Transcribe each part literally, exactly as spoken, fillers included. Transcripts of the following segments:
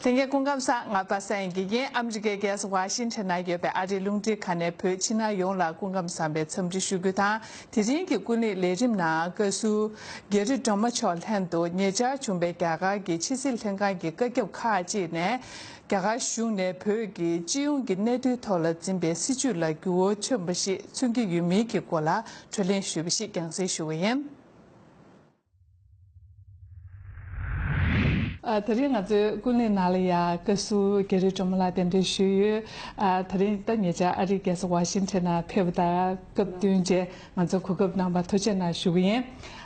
དེ་གའི་སྐུ་ཁམས་བཟང་། ང་པ་སངས་དགེ་རྒན། ཨ་མི་རི་ཀའི་རྒྱལ་ས་ཝ་ཤིང་ཊོན་ན་ཡོད་པའི་ཨ་རིའི་རླུང་འཕྲིན་ཁང་ནས་བོད་ཕྱི་ནང་ཡོངས་ལ་སྐུ་ཁམས་བཟང་པའི་འཚམས་འདྲི་ཞུ་རྒྱུ་དང་། དེ་རིང་གི་ཀུན་གླེང་ལས་རིམ་ནང་བཀའ་ཟུར་རྒྱ་རི་སྒྲོལ་མ་མཆོག་ལྷན་དུ་ཉེ་ཆར་བྱུང་པའི་རྒྱ་གར་གྱི་ཕྱི་སྲིད་ལྷན་ཁང་གི་བཀའ་ཁྱབ་ཁག་ཅིག་ནས། རྒྱ་གར་གཞུང་ནས་བོད་ཀྱི་སྤྱི་ཡོངས་ཀྱི་གནད་དོན་ཐོག་ལ་འཛིན་པའི་སྲིད་བྱུས་ལ་འགྱུར་བ་ཐོན་པ་ཞིག་མཚོན་གྱི་ཡོད་མིན་གྱི་སྐོར་ལ་བགྲོ་གླེང་ཞུས་པ་ཞིག་རྒྱང་སྲིང་ཞུ་གི་ཡིན། ཨ། དེ་རིང་ང་ཚོའི་ཀུན་གླེང་ནང་ལ་ཡང་བཀའ་ཟུར་རྒྱ་རི་སྒྲོལ་མ་ལགས་གདན་འདྲེན་ཞུས་ཡོད། ཨ། དེ་རིང་ད་ཉེ་ཆར་ཨ་རིའི་རྒྱལ་ས་ཝ་ཤིང་ཊོན་ནང་ཕེབས་པ་དང་སྐབས་བསྟུན་བྱས་ང་ཚོ་གོ་སྐབས་གནང་བར་ཐུགས་རྗེ་གནང་ཞུ་གི་ཡིན།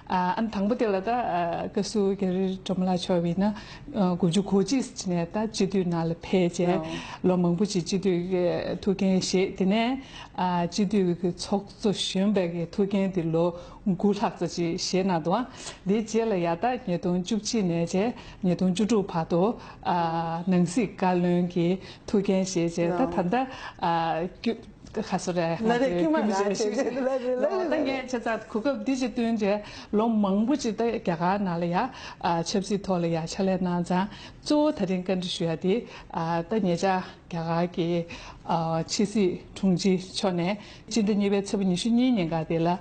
ཨ། ཨ་ནི་དང་པོ་དེ་ལ་ད་ཨ་བཀའ་ཟུར་རྒྱ་རི་སྒྲོལ་མ་ལགས་མཆོག་ཡིན་ན་ཨ་དགུ་བཅུ་གོ་གཅིག་ནས་ད་སྤྱི་འཐུས་ནང་ལ་ཕེབས་བྱས་ཨོ། ལོ་མང་པོ་ཅིག་སྤྱི་འཐུས་ཀྱི་ཐུགས་འགན་བཞེས། དེ་ནས་ཨ་སྤྱི་འཐུས་ཀྱི་ཚོགས་གཙོ་གཞོན་པའི་གི་ཐུགས་འགན་དེ་ལོ་དགུ་ལྷག་ཙམ་ཅིག་བཞེས་གནང་འདུག། ཨ། དེའི་རྗེས་ལ་ཡ་ད་ཉིས་སྟོང་བཅུ་གཅིག་ནས་བྱས་ཉིས་སྟོང་བཅུ་དྲུག་བར་དུ་ཨ་ནང་སྲིད་བཀའ་བློན་གྱི་ཐུགས་འགན་བཞེས་བྱས། ད་ད་ལྟ་ཨ་རྒྱུ་ཁ་སོ་རེད། ལ་རེ་ཀྱི་མ་ར་ཆེ་ཆེ་ལ་རེ་ལ་རེ། ད་ངས་ཆ་ཚང་གོ་སྐབས་འདི་ཅིག་བསྟུན་བྱས་ལོ་མང་པོ་ཅིག་ད་རྒྱ་གར་ནང་ལ་ཡ་ཨ་ཆབ་སྲིད་ཐོག་ལ་ཡ་ཕྱག་ལས་གནང་ཙང་། གཙོ་བོ་ད་རིང་བཀའ་འདྲི་ཞུ་ཡ་དེ་ཨ་ད་ཉེ་ཆར་རྒྱ་གར་གྱི་ཨ་ཕྱི་སྲིད་དྲུང་ཆེ་མཆོག་ནས་སྤྱི་ཟླ་གཉིས་པའི་ཚེས་པ་ཉི་ཤུ་གཉིས་ཉིན་ཀ་དེ་ལ་ཨ་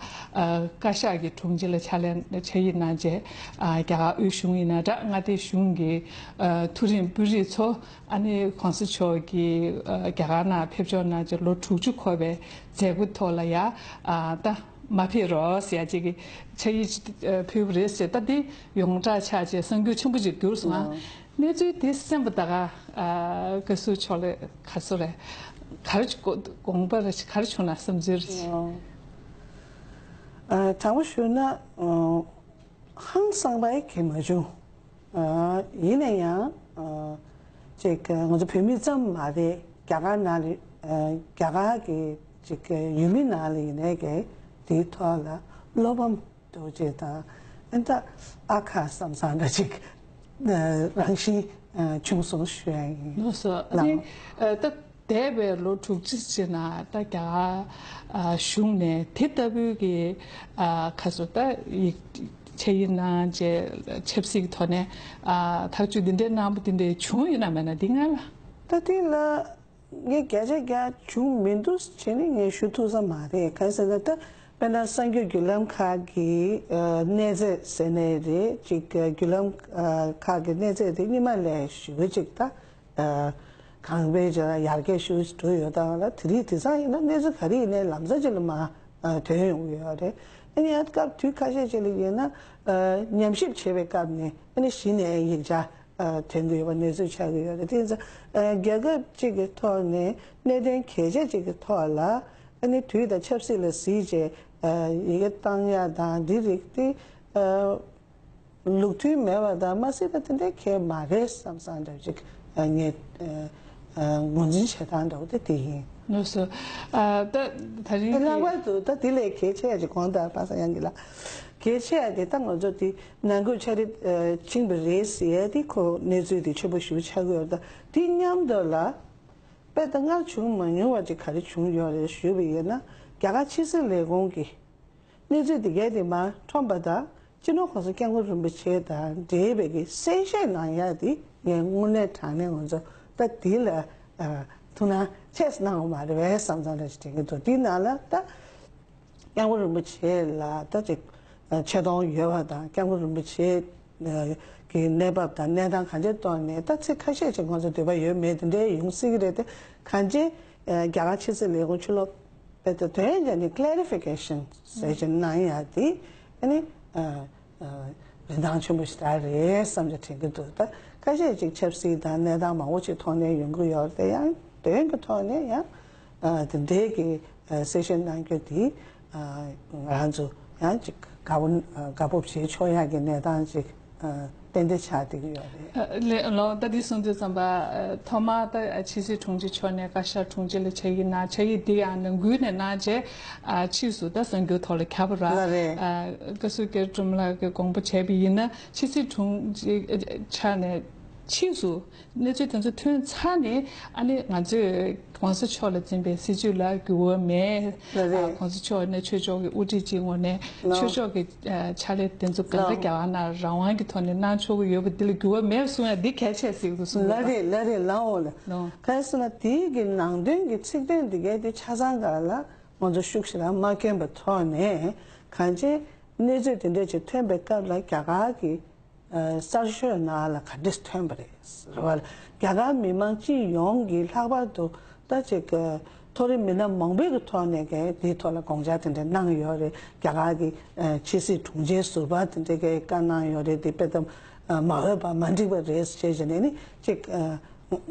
བཀའ་ཤག་གི་དྲུང་ཆེ་ལ་ཕྱག་ལས་ཕྱག་ཡིག་གནང་རྗེས་ཨ་རྒྱ་གར་དབུས་གཞུང་ཡིན་ན་འདྲ། མངའ་སྡེ་གཞུང་གི་ཨ་མཐོ་རིམ་དཔོན་རིགས་ཚོ། ཨ་ནི་གོང་ས་མཆོག་གིས་ཨ་རྒྱ་གར་ནང་ཕེབས་འབྱོར་གནང་རྗེས་ལོ་དྲུག་ཅུ་འཁོར་བའི་མཛད་སྒོའི་ཐོག་ལ་ཡ་ཨ་ད་མ་ཕེབས་རོགས་ཟེར་ཡ་ཅིག་གི་ཕྱག་ཡིག་ཅིག་ཨ་ཕུལ་བ་རེད་ཟེར། ད་འདི་ཡོངས་གྲགས་ཆགས་རྗེས་གསར་འགྱུར་ཆེན་པོ་ཅིག་གྱུར་སོང་ཨ། ཨ། གནས་ཚུལ་དེ་གསན་པ་ད་ག་ཨ་བཀའ་ཟུར་མཆོག་ལ་ག་ཚོད་རེད། ག་རེ་དགོངས་པ་རེད། ག་རེ་བྱུང་ན་བསམ་ཚུལ་རེད། ཨ། དྲང་པོ་ཞུ་ན་ཨ། ཧང་སངས་པ་ཡི་གེ་མ་བྱུང་། ཨ། ཡིན་ན་ཡང་ཨ་ཅིག་ང་ཚོ་བོད་མི་ཙམ་མ་རེད། རྒྱ་གར་ནང་ལ་ཨ་རྒྱ་གར་གྱི་ཅིག་ཡུལ་མི་ནང་ལ་ཡིན་ནའི་གི་དེའི་ཐོག་ལ་བློ་ཕམ་འདུག་ཅེས་དང་། ཨ་ད་ཨ་ཁ་བསམ་བསམ་འདྲ་ཅིག་ཨ་རང་བཞིན་ཨ་བྱུང་སོང་ཞུ་ཡ་ཡིན། ལགས་སོ། ཨ་ནི་ལགས། ཨ་ད། འདས་པའི་ལོ་དྲུག་ཅུ་ཅིག་ནང་ད་རྒྱ་གར་ཨ་གཞུང་ནས་དེ་ལྟ་བུའི་གི་ཨ་ཁ་སོ་ད་ཡིག་ཕྱག་ཡིག་གནང་རྗེས་ཆབ་སྲིད་ཀྱི་ཐོག་ནས་ཨ་ཐག་གཅོད་འདི་འདྲའི་གནང་པ་འདི་འདྲའི་བྱུང་ཡོད་ན་མེད་ན་འདི་སྔ་ལ། ད་འདི་ལ་ངས་བརྒྱ་ཆ་བརྒྱ་བྱུང་མི་འདུག་བྱས་ནས་ངས་ཞུ་ཐུབ་ས་མ་རེད། གང་ཟེར་ན་ད་དཔེར་ན་གསར་འགྱུར་བརྒྱུད་ལམ་ཁག་གི་ཨ་གནས་ཚད་ཟེར་ནའི་རེད། ཅིག་བརྒྱུད་ལམ་ཨ་ཁག་གི་གནས་ཚད་དེ་སྔོན་མ་ལས་ཞེ་པོ་ཅིག་ད། ཨ་གང་བས་ཀྱང་ཡར་རྒྱས་ཤུགས་ཆེ་འགྲོ་ཡོད་དང་ལ། དེ་རིང་དེང་སང་ཡིན་ན་གནས་ཚུལ་ག་རེ་ཡིན་ནའི་ལམ་སང་ཅིག་ལ་མར་ཨ་ཐོན་ཡོང་གི་ཡོད་རེད། ཨ་ནི་ཡང་སྐབས་དུས་ཁ་ཤས་ཅིག་ལ་ཡིན་ན་ཨ་ཉམས་ཞིབ་བྱེད་པའི་སྐབས་ནས་ཨ་ནི་གཞི་ནས་ཡིག་ཆ་ཨ་ཐོན་གྱི་ཡོད་པ་གནས་ཚུལ་ཆགས་ཀྱི་ཡོད་རེད། དེ་ཡིན་ཙང་ཨ་རྒྱལ་ཁབ་ཅིག་གི་ཐོག་ནས་གནད་དོན་གལ་ཆེ་ཅིག་གི་ཐོག་ལ་ཨ་ནི་དུས་དང་ཆབ་སྲིད་ལ་གཟིགས་བྱས་ཨ་ཡི་གེ་བཏང་ཡ་དང་འདི་རིགས་དེ་ཨ། ལུགས་མཐུན་མེད་པ་དང་མ་སྲིད་པ་དེ་འདྲའི་གལ་མ་རེད་བསམ་བསམ་འདྲ་ཅིག་ངས་ངོས་འཛིན་བྱེད་སྟངས་འདྲ་བོ་དེ་དེ་ཡིན། ལགས་སོ། ཨ་ད་ད་རིང་ལྷག་པར་དུ་ད་དེ་ལས་གལ་ཆེ་ཡ་ཅིག་གོང་དུ་པ་སངས་དབྱངས་སྐྱིད་ལགས་གལ་ཆེ་ཡ་དེ་ད་ང་ཚོ་དེ་ནང་ཁུལ་ཆ་རེ་ཕྱིན་པ་རེད་ཟེར་ཡ་དེ་ཁོ་གནས་ཚུལ་དེ་ཆེན་པོ་ཞེ་པོ་ཆགས་ཀྱི་ཡོད་རེད། ད་དེ་མཉམ་དུ་ལ་དཔེ་ད་སྔར་བྱུང་མ་མྱོང་བ་ཅིག་ག་རེ་བྱུང་ཡོད་རེད་ཞུས་པ་ཡིན་ན་རྒྱ་གར་ཕྱི་སྲིད་ལས་ཁུངས་ཀྱི། གནས་ཚུལ་འདི་གའི་དེ་མར་ཁྲོམ་པ་དང་སྤྱི་ནོར་གོང་ས་སྐྱབས་མགོན་རིན་པོ་ཆེ་དང་འབྲེལ་བའི་གི་གསལ་བཤད་གནང་ཡ་དེ་ངས་དངོས་གནས་དྲང་གནས་ང་ཚོ་ད་འདི་ལ་ཨ་ཐུགས་སྣང་ཆེས་གནང་བ་མ་རེད་པས་བསམ་བསམ་རེ་ཞིག་དྲན་གྱི་འདུག་འདི་ནང་ལ་ད་སྐྱབས་མགོན་རིན་པོ་ཆེ་ལ་ད་ཅིག་ཆེ་མཐོང་ཡོད་པ་དང་སྐྱབས་མགོན་རིན་པོ་ཆེ་གི་གནས་བབ་དང་གནས་སྟངས་གང་ཅིའི་ཐོག་ནས་ད་ཚིག་ཁ་ཤས་ཅིག་ང་ཚོ་འདོད་པ་ཡོད་མེད་དེ་འདྲའི་ཡོང་སྲིད་ཀྱི་རེད་དེ། གང་ཅི་རྒྱ་གར་ཕྱི་སྲིད་ལས་ཁུངས་ཕྱི་ལོགས་དཔེ་ད་དོན་ཡང་ནི་ཀླེ་རི་ཕི་ཀེ་ཤན་ཟེར་གྱི་གནང་ཡ་དེ་ཨ་ནི་རིན་ཐང་ཆེན་པོ་ཞེ་དྲག་རེད་བསམ་གྱི་དྲན་གྱི་འདུག་ད་ཁ་ཤས་ཅིག་ཆབ་སྲིད་དང་གནས་སྟངས་མང་པོ་ཅིག་ཐོག་ནས་ཡོང་གི་ཡོད་རེད་དེ། ཡང་དོན་གྱི་ཐོག་ནས་ཡང་དེ་འདྲའི་གི་གསལ་བཤད་གནང་རྒྱུ་དེ་ང་རང་ཚོ་ཡང་ཅིག་དགའ་པོ་དགའ་སྤོབས་བྱེད་ཆོག་ཡག་གི་གནས་སྟངས་ཅིག་ཏན་ཏན་ཆགས་བསྡད་ཀྱི་ཡོད་རེད། ལགས་ལགས། ད་འདི་གསུང་དུས་ཙམ་པ་ཐོག་མར་ད་ཕྱི་སྲིད་དྲུང་ཆེ་མཆོག་ནས་བཀའ་ཤག་དྲུང་ཆེ་ལ་ཕྱག་ཡིག་གནང་། ཕྱག་ཡིག་འདི་ཡང་ནང་ཁུལ་ནས་གནང་རྗེས་ཕྱིས་སུ་ད་གསར་འགྱུར་ཐོག་ལ་ཁྱབ་པ་ར། ལགས་རེད། བཀའ་ཟུར་རྒྱ་རི་སྒྲོལ་མ་ལགས་ཀྱིས་དགོངས་པ་བྱས་པ་ཡིན་ན་ཕྱི་སྲིད་དྲུང་ཆེ་ཆགས་ནས། ཕྱིས་སུ་གནས་ཚུལ་དེ་ཚོ་ཐོན་ཚར་ནས་ཨ་ནི་ང་ཚོས་༸གོང་ས་མཆོག་ལ་འཛིན་པའི་སྲིད་བྱུས་ལ་འགྱུར་བ་མེད། ལགས་རེད། ཨ་༸གོང་ས་མཆོག་ནས་ཆོས་ཕྱོགས་ཀྱི་དབུ་ཁྲིད་ཅིག་ངོས་ནས་ལགས། ཆོས་ཕྱོགས་ཀྱི་ཨ་ཕྱག་ལས་དེ་ཚོ་གང་ག་ལགས། རྒྱ་གར་ནང་རང་དབང་གི་ཐོག་ནས་གནང་ཆོག་གི་ཡོད་པ་འདི་ལ་འགྱུར་བ་མེད་གསུང་ཡ་འདི་གལ་ཆེ་ཟིག་ཏུ་གསུངས་ཡོད་ལགས་པ། རེད་ལགས་རེད་ལགས་འོ་ལགས། ལགས། གང་ཡིན་ཟེར་ན་དེའི་གི་ནང་དོན་གྱི་ཚིག་དོན་འདི་གའི་དེ་ཆ་ཚང་ག་ལ་ང་ཚོ་ཤུགས་ཤིག་ལ་མ་བསྐྱོན་པའི་ཐོག་ནས་གང་ཅི་གནས་ཚུལ་དེ་འདྲས་ཅིག་ཐོན་པའི་སྐབས་ལ་རྒྱ་གར་གྱི་ཨ་གསར་ཤོག་ནང་ལ་ག་འདྲས་ཐོན་པ་རེད་ཟེར་བ་ལ། རྒྱ་གར་མི་མང་སྤྱི་ཡོངས་ཀྱིས་ལྷག་པར་དུ་ད་ཅིག་ཨ་མཐོ་རིམ་མི་སྣ་མང་པོའི་གི་ཐོག་ནས་གི་དེའི་ཐོག་ལ་དགོངས་འཆར་དེ་འདྲ་གནང་ཡོད་རེད། རྒྱ་གར་གྱི་ཨ་ཕྱི་སྲིད་དྲུང་ཆེ་ཟུར་པ་དེ་འདྲས་གི་བཀའ་གནང་ཡོད་རེད། དེ་དཔེ་ཙམ་ཨ་མ་འོས་པ་མ་འགྲིག་པ་རེད་ཅེས་བྱས་ནས་ནི་ཅིག་ཨ་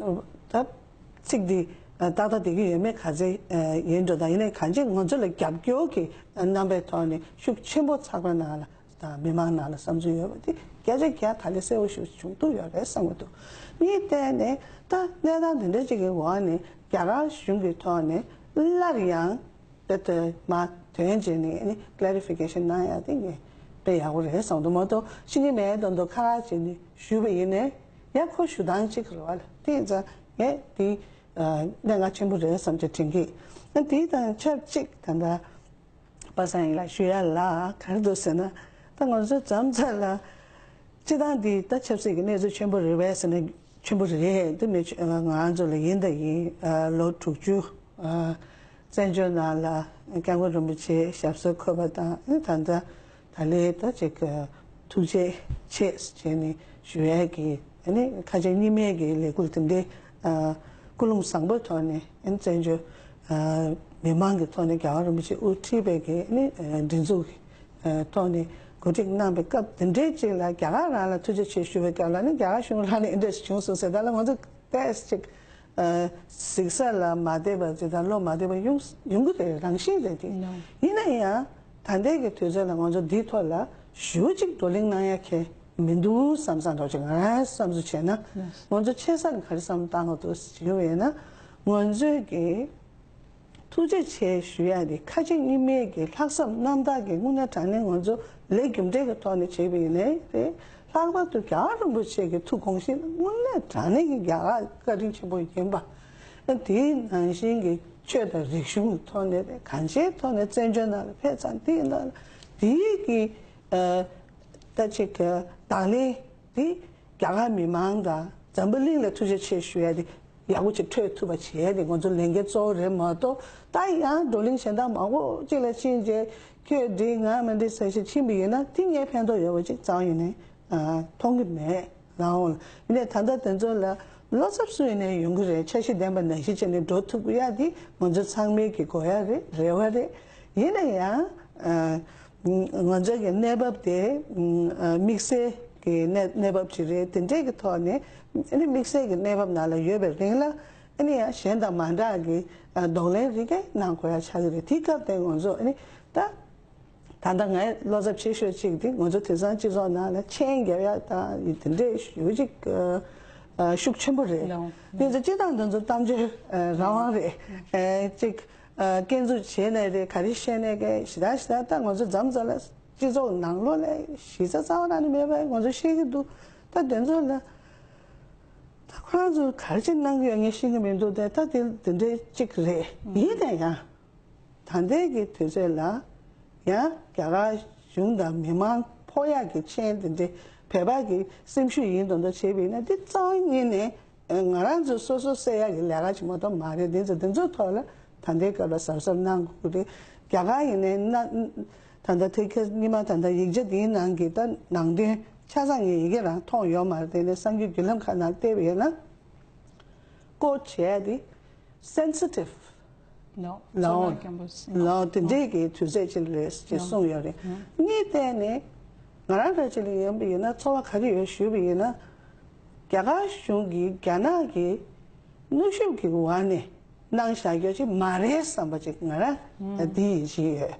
ད་ཚིག་འདི་ཨ་ཏག་ཏག་བསྡད་ཀྱི་ཡོད་མེད་ག་ཚད་ཨ་ཡིན་འགྲོ་དང་། ཡིན་ནའི་གང་ཅི་ང་ཚོ་ལ་རྒྱབ་སྐྱོར་གྱི་རྣམ་པའི་ཐོག་ནས་ཤུགས་ཆེན་པོ་ཚགས་པར་ནང་ལ་དང་མི་མང་ནང་ལ་བསམ་ཚུལ་ཡོད་པ་དེ་བརྒྱ་ཆ་བརྒྱ་ད་ལས་གསལ་པོ་ཞིག་བྱུང་ཐུབ་ཡོད་རེད་བསམ་གྱི་འདུག་ངས་བལྟས་ནས་ད་གནས་སྟངས་དེ་འདྲ་ཅིག་གི་འོག་ནས་རྒྱ་གར་གཞུང་གི་ཐོག་ནས་སླར་ཡང་དེ་ལྟར་མ་དོན་བྱས་ནས་ནི་ཀླེ་རི་ཕི་ཀེ་ཤན་གནང་ཡག་དེ་ངས་དཔེ་ཡག་པོ་རེད་བསམ་འདུག་མ་གཏོགས་ཤེས་ཀྱི་མེད་དོན་དུ་ཁ་ཁ་བྱས་ནས་ཞུས་པ་ཡིན་ནའི་ཡང་ཁོ་ཞུ་སྟངས་གཅིག་རེད་བ་ལ། དེ་ཡིན་ཙང་ངས་དེ་གནད་འགག་ཆེན་པོ་རེད་བསམ་གྱི་དྲན་གི། ཨ་དེ་དང་ཆབས་ཅིག་ད་ལྟ་པ་སངས་ཡིན་ལ་ཞུ་ཡ་ལ་ག་རེ་འདུག་ཟེར་ན། ད་ང་ཚོ་མཚམས་མཚམས་ལ་སྤྱི་བཏང་འདི་ད་ཆབ་སྲིད་ཀྱི་གནས་ཚུལ་ཆེན་པོ་རེད་པས་ཟེར་ན་ཆེན་པོ་རེད། འདི་མི་ཆེ་ང་ཚོ་ལ་ཡིན་ད་ཡིན། ལོ་དྲུག་ཅུ་བཙན་བྱོལ་ནང་ལ་སྐྱབས་མགོན་རིན་པོ་ཆེ་ཞབས་སོར་འཁོད་པ་དང་། ད་ལྟ་ད་ལས་ད་ཅིག་ཐུགས་རྗེ་ཆེ་བྱས་ནས་ཞུ་ཡས་ཀྱི་ཁ་ཆེ་གཉིས་མེད་ཀྱི་ལས་འགུལ་དེ་འདྲའི་ཀུན་སློང་བཟང་པོའི་ཐོག་ནས་བཙན་བྱོལ་མི་མང་གི་ཐོག་ནས་རྒྱལ་བ་རིན་པོ་ཆེ་དབུ་ཁྲིད་པའི་གི་སྒྲིག་འཛུགས་ཀྱི་ཐོག་ནས་གོ་སྒྲིག་གནང་པའི་སྐབས་དེ་འདྲའི་ཅིག་ལ་རྒྱ་གར་རང་ལ་ཐུགས་རྗེ་ཆེ་ཞུ་བའི་སྐབས་ལ་ནི་རྒྱ་གར་གཞུང་རང་ནས་འདི་འདྲ་ཞིག་བྱུང་སོང་ཟེར། ད་ལ་ང་ཚོ་ཏོག་ཙམ་ཅིག་གཟིགས་ས་ལ་མ་བདེ་བ་ཅིག་དང་བློ་མ་བདེ་བ་ཡོང་ཡོང་གི་རེད། རང་བཞིན་རེད་དེ། ཡིན་ན་ཡང་ད་ལྟའི་གི་དུས་ཚོད་ལ་ང་ཚོ་འདིའི་ཐོག་ལ་ཞེ་པོ་ཅིག་བགྲོ་གླེང་གནང་ཡ་གལ་མི་འདུག་བསམ་བསམ་འདྲ་ཅིག་ང་རང་བསམ་ཚུལ་བྱས་ན། ང་ཚོ་ཆེ་ས་གི་ག་རེ་བསམ་བཏང་དགོས་འདུག་ཟེར་བ་ཡིན་ན། ང་ཚོས་ཀྱི་ཐུགས་རྗེ་ཆེ་ཞུ་ཡ་དེ་ཁ་ཆེ་གཉིས་མེད་ཀྱི་ལྷག་བསམ་རྣམ་དག་གི་དངོས་གནས་དྲང་གནས་ང་ཚོ་ལས་རྒྱུ་འབྲས་ཀྱི་ཐོག་ནས་བྱས་པ་ཡིན་ནའི་རེད། ལྷག་པར་དུ་རྒྱལ་བ་རིན་པོ་ཆེ་གི་ཐུགས་དགོངས་གཞི་དངོས་གནས་དྲང་གནས་ཀྱི་རྒྱ་གར་བཀའ་དྲིན་ཆེན་པོ་ཡིན་པ། དེའི་ནང་བཞིན་གྱི་ཆོས་དང་རིག་གཞུང་གི་ཐོག་ནས་རེད། གང་ཅིའི་ཐོག་ནས་བཙན་བྱོལ་ནང་ལ་ཕེབས་ཙང་དེའི་ནང་ལ་དེའི་གི་ཨ་ད་ཅིག་གི་དང་ལེན་དེ་རྒྱ་གར་མི་མང་དང་འཛམ་བུ་གླིང་ལ་ཐུགས་རྗེ་ཆེ་ཞུ་ཡ་དེ་ཡག་པོ་ཅིག་འཕྲོད་ཐུབ་པ་བྱེད་ཡ་དེ་ང་ཚོ་ལས་འགན་གཙོ་བོ་རེད་མ་གཏོགས། ད་ཡང་བགྲོ་གླེང་གཞན་དག་མང་པོ་ཅིག་ལ་ཕྱིན་རྗེས་ཁྱོད་འགྲིག་ང་མ་འགྲིག་ཟེར་ཞིག་ཕྱིན་པ་ཡིན་ན་དེ་ངས་ཕན་ཐོགས་ཡོད་པ་ཅིག་རྩ་བ་ཡིན་ནས་ཨ་མཐོང་གི་མེད། ལའོ། ཡིན་ནའི་ད་ལྟ་དེ་ཚོ་ལ་བློ་འཚབ་སུ་ཡིན་ནའི་ཡོང་གི་རེད། འཆར་གཞི་ལྡན་པ་ནང་བཞིན་བྱས་ནས་འགྲོ་ཐུབ་ཀྱི་ཡ་དེ་ང་ཚོ་ཚང་མའི་གི་དགོས་ཡ་རེད། རེ་བ་རེད། ཡིན་ན་ཡང་ཨ་ང་ཚོའི་གི་གནས་བབ་དེ་ཨ་དམིགས་བསལ་གྱི་གནས་གནས་བབ་ཅིག་རེད། དེ་འདྲའི་གི་ཐོག་ནས་ཨ་ནི་དམིགས་བསལ་གྱི་གནས་བབ་ནང་ལ་ཡོད་པའི་རིང་ལ་ཨ་ནི་ཡང་གཞན་དང་མ་འདྲ་གི་ཨ་གདོང་ལེན་རེ་གས་གནང་དགོས་ཡ་ཆགས་ཀྱི་རེད། དེའི་སྐབས་དེ་ང་ཚོ་ཨ་ནི་ད། ད་ལྟ་ངའི་བློ་འཚབ་ཆེ་ཤོས་གཅིག་དེ་ང་ཚོ་དེང་སང་སྤྱི་ཚོགས་ནང་ལ་མཆན་རྒྱབ་ཡག་དང་དེ་འདྲས་ཞེ་པོ་ཅིག་ཨ་ཤུགས་ཆེན་པོ་རེད། ལའོ། དེ་ཚོ་སྤྱི་བཏང་དེ་ཚོ་གཏམ་བརྗོད་ཨ་རང་དབང་རེད། ཨ་ཅིག་ཨ་སྐྱོན་འཛུགས་བྱས་ནའི་རེད། ག་རེ་བཤད་ནའི་གི་ཞེ་དྲག་ཞེ་དྲག་ད་ང་ཚོ་མཚམས་མཚམས་ལ་སྤྱི་ཚོགས་ནང་ལོགས་ལ་གཞི་རྩ་རྩ་བ་རང་ནས་མེད་པ་ང་ཚོ་ཤེས་ཀྱི་འདུག་ད་དེ་ཚོ་ལ་ད་ཁོ་རང་ཚོ་ག་རེ་ཅིག་གནང་གི་ཡོད་ངས་ཤེས་ཀྱི་མི་འདུག་དེ་ད་དེ་དེ་འདྲས་ཅིག་རེད། ཡིན་ན་ཡང་། ད་ལྟའི་གི་དུས་ཚོད་ལ་ཡང་རྒྱ་གར་གཞུང་དང་མི་མང་ཕོག་ཡག་གི་མཆན་དེ་འདྲའི་བོད་པ་གི་སེམས་ཤུགས་ཡིན་མདོག་མདོག་བྱས་པ་ཡིན་ན་འདི་རྩ་བ་ཉིད་ནས་ང་རང་ཚོ་སོ་སོ་བསད་ཡག་གི་ལས་ཀ་ཅིག་མ་གཏོགས་མ་རེད། འདི་ཚོ་འདི་ཚོའི་ཐོག་ལ་ད་ལྟའི་སྐབས་ལ་གཟབ་གཟབ་གནང་དགོས་ཀྱི་རེད། རྒྱ་གར་ཡིན་ནའི་ན་ད་ལྟ་ཐེ་ཁེ་སྙི་མ་ད་ལྟ་ཡིག་ཆ་འདིའི་ནང་གི་ད་ནང་དོན་ཆ་ཚང་ངས་ཡི་གེ་རང་མཐོང་ཡོད་མ་རེད། དེ་ནས་གསར་འགྱུར་བརྒྱུད་ལམ་ཁག་ནང་བལྟས་པ་ཡིན་ན་ཀོ་བྱས་ཏེ། སེན་སི་ཊིབ། ནོ། ལའོ། ཚོར་སྣང་སྐྱེན་པོ་ཟེར། ལའོ་དེ་འདྲས་ཀྱི་དུས་ཚོད་ཅིག་རེད་ཅེས་གསུངས་ཡོད་རེད། ངས་བལྟས་ནས་ང་རང་འདྲ་ཅིག་ལ་ཡིན་པ་ཡིན་ན་ཚོར་བ་ག་རེ་ཡོད་ཞུས་པ་ཡིན་ན། རྒྱ་གར་གཞུང་གིས་རྒྱ་ནག་གི་གནོན་ཤུགས་ཀྱི་འོག་ནས་གནང་བཞག་རྒྱུ་ཅིག་མ་རེད་བསམ་པ་ཅིག་ང་རང་འདི་ཡིན་གྱི་ཡོད།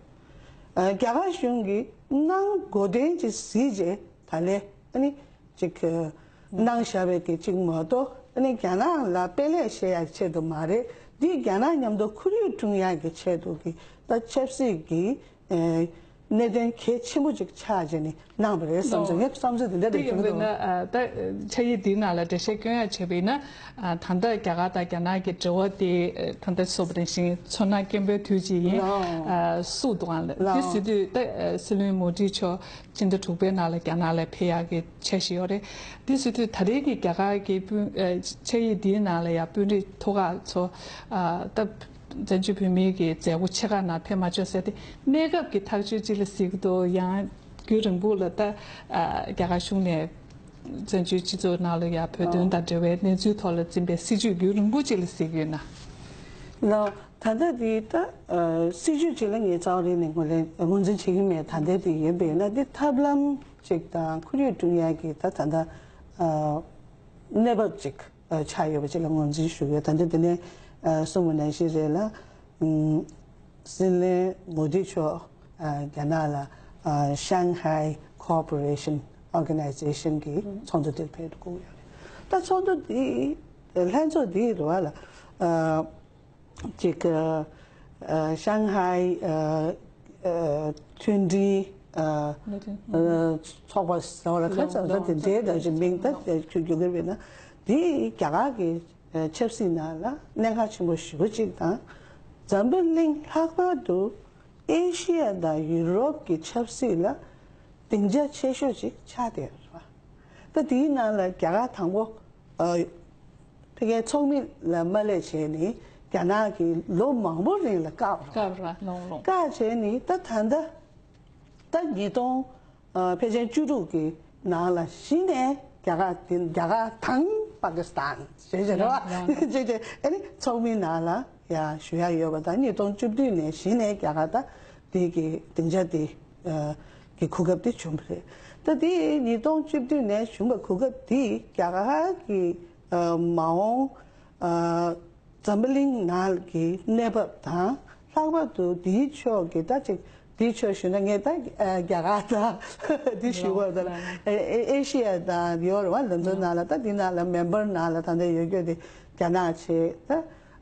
རྒྱ་གར་གཞུང་གིས་གནང་དགོས་དོན་ཅིག་གཟིགས་རྗེས་ད་ལས་ཨ་ནི། ཅིག་གནང་བཞག་པའི་གི་ཅིག་མ་གཏོགས་ཨ་ནི་རྒྱ་ནག་ལ་དཔེ་ལེགས་བཤད་ཡག་ཆེད་དུ་མ་རེད། འདི་རྒྱ་ནག་མཉམ་དུ་ཁོར་ཡུག་སྲུང་ཡག་གི་ཆེད་དུ་གི་ད་ཆབ་སྲིད་ཀྱི་ཨེ་ གནད་དོན་གལ་ཆེན་པོ་ཅིག་ཆགས་བྱས་ནས་གནང་བ་རེད་བསམ་ཚོད། ངའི་བསམ་ཚུལ་དེ་འདྲ་རེད། དེ་ཡིན་པས་ན་ཨ་ད་ཕྱག་ཡིག་འདིའི་ནང་ལ་འགྲེལ་བཤད་སྐྱོན་ཡ་བྱས་པ་ཡིན་ན། ཨ་ད་ལྟ་རྒྱ་གར་དང་རྒྱ་ནག་གི་འབྲེལ་བ་དེ་ད་ལྟ་གསུངས་པ་ནང་བཞིན་ཚོར་སྣང་སྐྱེན་པོའི་དུས་ཅིག་ཡིན། ལགས། ཨ་སུ་འདུག་ཨང་ལ་དེ་ལགས། ཟེར་དུས་ད་ཨ་སྲིད་བློན་མོ་དྷི་མཆོག་སྤྱི་ཟླ་དྲུག་པའི་ནང་ལ་རྒྱ་ནག་ལ་ཕེབས་ཡག་གི་འཆར་གཞི་ཡོད་རེད། དེ་ཟེར་དུས་ད་རེས་ཀྱི་རྒྱ་གར་གྱི་དཔོན་ཨ་ཕྱག་ཡིག་འདིའི་ནང་ལ་ཡང་དཔོན་རིགས་ཐོག་ཁག་ཚོ་ཨ་ད་བཙན་བྱོལ་བོད་མིའི་གི་མཛད་སྒོ་ཆེ་ཁག་ནང་ཕེབས་མ་ཆོག་ཟེར་ཏེ་གནས་སྐབས་ཀྱི་ཐག་གཅོད་ཅིག་ལ་གཟིགས་འདུག་ཡང་རྒྱུན་རིང་པོ་ལ་ད་ཨ་རྒྱ་གར་གཞུང་ནས་བཙན་བྱོལ་སྤྱི་ཚོགས་ནང་ལ་ཡང་བོད་དོན་དང་འབྲེལ་བའི་གནས་ཚུལ་ཐོག་ལ་འཛིན་པའི་སྲིད་བྱུས་རྒྱུན་རིང་པོ་ཅིག་ལ་གཟིགས་ཡོད་ན། ལགས། ད་ལྟ་འདི་ད་ཨ་སྲིད་བྱུས་ཅིག་ལ་ངས་རྩ་བ་རེ་ནས་ངོས་ལེན་ངོས་འཛིན་བྱེད་ཀྱི་མེད། ད་ལྟ་འདི་ཡིན་པས་ན་འདི་ཐབས་ལམ་ཅིག་དང་ཁོར་ཡུག་བསྐྲུན་ཡག་གི་ད་ད་ལྟ་ཨ་གནས་བབ་ཅིག་ཨ་ཆགས་ཡོད་པ་ཅིག་ལ་ངོས་འཛིན་ཞུ་གི་ཡོད། ད་ལྟ་འདི་ནས་ཨ་གསུངས་པ་ནང་བཞིན་རེད་ལ། ཨམ་སྲིད་བློན་མོ་དྷི་མཆོག་ཨ་རྒྱ་ནག་ལ་ཨ་Shanghai Cooperation Organization གི་ཚོགས་འདུ་དེར་ཕེབས་འགྲོ་གི་ཡོད་རེད། ད་ཚོགས་འདུ་འདི་ལྷན་ཚོགས་འདི་རེད་བ་ལ་ཨ་ཅིག་ཨ་ཤང་ཧའི་ཨ་ཨ་མཐུན་སྒྲིལ་ཨ་ཨ་ཚོགས་པ་ཟེར་བ་ལ་ཁ་ཚང་ད་དེ་འདྲའི་ད་ཅིག་མིང་ད་དེ་ཁྱོད་རྒྱུ་གི་བས་ན་དེ་རྒྱ་གར་གྱི་ཆབ་སྲིད་ནང་ལ་གནད་འགག་ཆེན་པོ་ཞེ་པོ་ཅིག་དང་། འཛམ་བུ་གླིང་ལྷག་པར་དུ་ཨེ་ཤི་ཡ་དང་ཡུ་རོབ་ཀྱི་ཆབ་སྲིད་ལ་སྡིངས་ཆ་ཆེ་ཤོས་ཅིག་ཆགས་བསྡད་ཡོད་རེད་བ། ད་དེའི་ནང་ལ་རྒྱ་གར་དང་པོ་ཨ་ཕ་གིའི་ཚོགས་མི་ལ་མ་སླེབས་བྱས་ནས་རྒྱ་ནག་གིས་ལོ་མང་པོ་རིང་ལ་བཀག་པ་རེད། བཀག་པ་རེད། ལོང་ལོང་། བཀག་བྱས་ནས་ད་ད་ལྟ་ད་ཉིས་སྟོང་ཨ་ཕལ་ཆེར་བཅུ་དྲུག་གི་ནང་ལ་གཞི་ནས་རྒྱ་གར་དེ་རྒྱ་གར་དང་པ་ཀི་སི་ཐན་ཞེས་བྱ་རེད་བ། ཡང་ཡང་ཅེས་ཅེས་ཨ་ནི་ཚོགས་མི་ནང་ལ་ཡང་ཞུ་ཡ་ཡོད་པ་དང་། ཉིས་སྟོང་བཅུ་བདུན་ནས་གཞི་ནས་རྒྱ་གར་ད་དེ་གི་སྡིངས་ཆ་དེ་ཨ་གི་གོ་སྐབས་དེ་བྱུང་བ་རེད། ད་དེ་ཉིས་སྟོང་བཅུ་བདུན་ནས་བྱུང་བའི་གོ་སྐབས་དེ་རྒྱ་གར་གྱི་ཨ་མ་འོངས་ཨ་འཛམ་བུ་གླིང་ནང་གི་གནས་བབ་དང་། ལྷག་པར་དུ་དེའི་ཕྱོགས་ཀྱི་ད་ཅིག་དེའི་ཕྱོགས་ཞུས་ན་ངས་ད་ཨ་རྒྱ་གར་དང་དེ་ཞུ་བ་དང་ཨེ་ཨེ་ཤི་ཡ་དང་ཡོད་རེད་བ། ལ་འཛོ་ནང་ལ་ད་དེ་ནང་ལ་མེམ་བར་ནང་ལ་ད་ལྟ་ཡོད་རྒྱུ་དེ་རྒྱ་ནག་བྱས། ད་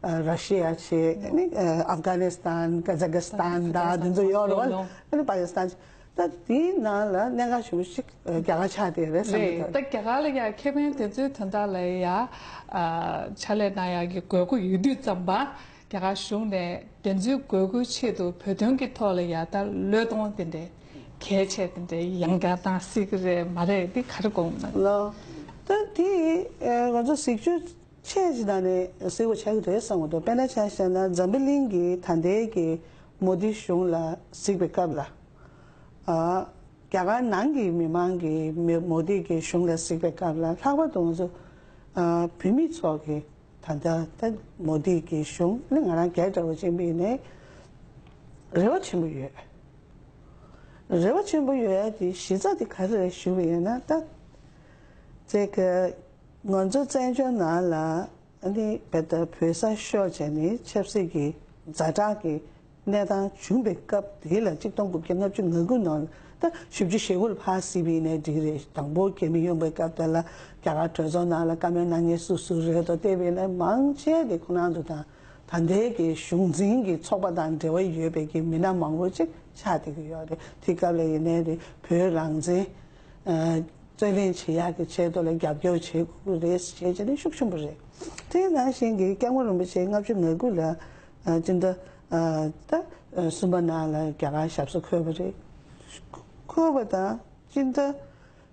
ཨ་ར་ཤི་ཡ་བྱས། ཨ་ནི་ཨ་ཨབ་གྷ་ནི་སི་ཐན། ཀ་ཛ་ཀི་སི་ཐན་དང་དེ་ཚོ་ཡོད་རེད་བ། ཨ་ནི་པ་ཀི་སི་ཐན། ད་དེའི་ནང་ལ་གནད་འགག་ཆེན་པོ་ཞིག་རྒྱ་གར་ཆགས་བསྡད་ཡོད་རེད་བསམ་གྱི་རེད། འདུག་ད་རྒྱ་གར་ལ་ཡང་ཁེ་ཕན་དེ་ཚོའི་དོན་དག་ལ་ཡང་ཨ་ཕྱག་ལས་གནང་ཡག་གི་དགོས་མཁོ་ཡོད་དུས་ཙམ་པ། རྒྱ་གར་གཞུང་ནས་དེ་ཚོའི་དགོས་མཁོའི་ཆེད་དུ་བོད་དོན་གྱི་ཐོག་ལ་ཡང་ད་བློས་གཏོང་དེ་འདྲའི་གལ་ཆེ་དེ་འདྲའི་ཡང་བསྐྱར་བཏང་སྲིད་ཀྱི་རེད་མ་རེད། འདི་ག་རེ་དགོངས་གནང་། ལགས། ད་དེ་ཨ་ང་ཚོ་གཟིགས་ཞིབ་ཆེ་ཅིག་གནང་ནས་གཟིགས་པ་ཆགས་ཀྱི་རེད་བསམ་གྱི་འདུག་དཔེར་ན་ཆ་བཞག་ན་འཛམ་བུ་གླིང་གི་ད་ལྟའི་གི་མོ་དི་གཞུང་ལ་གཟིགས་པའི་སྐབས་ལ། ཨ་རྒྱ་གར་ནང་གི་མི་མང་གིས་མི་མོ་དི་གི་གཞུང་ལ་གཟིགས་པའི་སྐབས་ལ། ལྷག་པར་དུ་ང་ཚོ་ཨ་བོད་མི་ཚོ་གིས་ད་ལྟ་ད་མོ་དི་གི་གཞུང་ནི་ང་རང་སྒེར་འདྲ་བོ་ཅིག་ཡིན་ནའི་རེ་བ་ཆེན་པོ་ཡོད། རེ་བ་ཆེན་པོ་ཡོད་ཡ་དེ་གཞི་རྩ་དེ་ག་རེ་རེད་ཞུ་བ་ཡིན་ན། ད་ཅིག་ང་ཚོ་བཙན་བྱོལ་ནང་ལ་ཨ་ནི་བོད་ད་བོད་ས་ཤོར་བྱས་ནས་ཆབ་སྲིད་ཀྱི་ཛ་དྲག་གི་གནས་སྟངས་བྱུང་བའི་སྐབས་དེ་ལ་གཅིག་སྟོང་དགུ་བརྒྱ་ལྔ་བཅུ་ང་དགུ་ནང་ལ། ད་བཞི་བཅུ་ཞེ་དགུ་ལ་ཕར་གཟིགས་པ་ཡིན་ནའི་འགྲིག་རེད། དང་པོ་རྒྱ་མི་ཡོང་བའི་སྐབས་དེ་ལ་རྒྱ་གར་གྲོས་ཚོགས་ནང་ལ་བཀའ་མོལ་གནང་མཁན་སུ་སུ་རེད་དོ་བལྟས་པ་ཡིན་ན་མང་ཆེ་དེ་ཁོ་རང་ཚོ་དང་ད་ལྟའི་གི་གཞུང་འཛིན་གྱི་ཚོགས་པ་དང་འབྲེལ་བ་ཡོད་པའི་གི་མི་སྣ་མང་པོ་ཅིག་ཆགས་བསྡད་ཀྱི་ཡོད་རེད། དེ་སྐབས་ལ་ཡིན་ནའི་རེད། བོད་རང་བཙན་ཨ་རྩོད་ལེན་བྱེད་ཡག་གི་ཆེད་དུ་ལ་རྒྱབ་སྐྱོར་བྱེད་དགོས་རེད་ཅེས་བྱས་ནས་ཤུགས་ཆེན་པོ་རེད། དེ་ནང་བཞིན་གྱི་སྐྱབས་མགོན་རིན་པོ་ཆེ་ལྔ་བཅུ་ང་དགུ་ལ་ཨ་སྤྱི་ཟླ་ཨ་ད་ཨ་གསུམ་པ་ནང་ལ་རྒྱ་གར་ཞབས་སོར་འཁོད་པ་རེད། འཁོད་པ་དང་སྤྱི་ཟླ་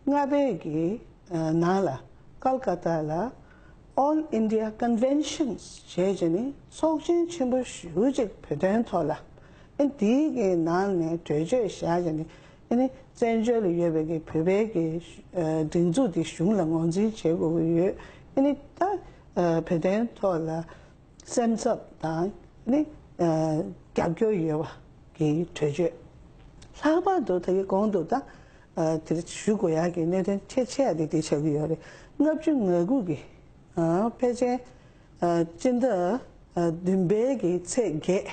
ལྔ་པའི་གི་ཨ་ནང་ལ་ཀལ་ཀ་ཏ་ལ་All India Conventions ཞེས་བྱས་ནས་ཚོགས་ཆེན་ཆེན་པོ་ཞེ་པོ་ཅིག་བོད་དོན་ཐོག་ལ། ཨ་འདིའི་གི་ནང་ནས་གྲོས་ཆོད་བཞག་བྱས་ནས། ཨ་ནི་བཙན་བྱོལ་ལ་ཡོད་པའི་གི་བོད་པའི་གི་ཨ་སྒྲིག་འཛུགས་དེ་གཞུང་ལ་ངོས་འཛིན་བྱེད་དགོས་ཀྱི་ཡོད། ཨ་ནི་ད་ཨ་བོད་དོན་ཐོག་ལ་སེམས་འཚབ་དང་ཨ་ནི་ཨ་རྒྱབ་སྐྱོར་ཡོད་པ་གི་གྲོས་ཆོད། ལྷག་པར་དུ་ད་གི་གོང་དུ་ད་ཨ་དེ་ཞུ་དགོས་ཡག་གི་གནད་དོན་ཆེ་ཆེ་བ་དེ་དེ་ཆགས་ཀྱི་ཡོད་རེད། ལྔ་བཅུ་ང་དགུ་གི་ཨ་ཕལ་ཆེར་ཨ་སྤྱི་ཟླ་ཨ་བདུན་པའི་གི་ཚེས་བརྒྱད།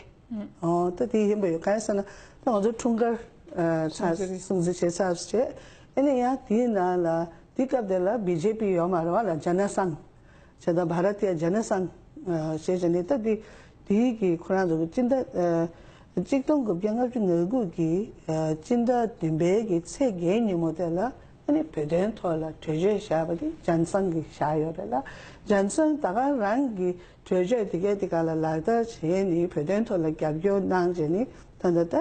ཨོ་ད་དེ་ཡིན་པ་ཡོད། གང་ཡིན་ཟེར་ན་ད་ང་ཚོ་འཁྲུངས་སྐར་ཨ་སྲུང་བརྩི་རེད། སྲུང་བརྩི་བྱེད་ཚར་བྱས། ཨ་ནི་ཡང་དེའི་ནང་ལ་དེ་སྐབས་དེ་ལ་བི་ཇེ་པི་ཡོད་མ་རེད་བ་ལ། ཇ་ན་སང་བྱས་དང་བྷ་ར་ཏི་ཡ་ཇ་ན་སང་ཨ་ཞེས་བྱས་ནས། ད་དེ་དེའི་གི་ཁོ་རང་ཚོ་གི་སྤྱི་ཟླ་ཨ་ གཅིག་སྟོང་དགུ་བརྒྱ་ལྔ་བཅུ་ང་དགུ་གི་ཨ་སྤྱི་ཟླ་བདུན་པའི་གི་ཚེས་བརྒྱད་ཉིན་མོ་དེ་ལ་ཨ་ནི་བོད་དོན་ཐོག་ལ་གྲོས་ཆོད་བཞག་པ་དེ་ཇཱན་སན་གྱིས་བཞག་ཡོད་རེད་ལ། ཇཱན་སན་ད་ག་རང་གི་གྲོས་ཆོད་དེ་གའི་དེ་ག་ལ་ལག་བསྟར་བྱས་ནས་བོད་དོན་ཐོག་ལ་རྒྱབ་སྐྱོར་གནང་བྱས་ནས་ད་ལྟ་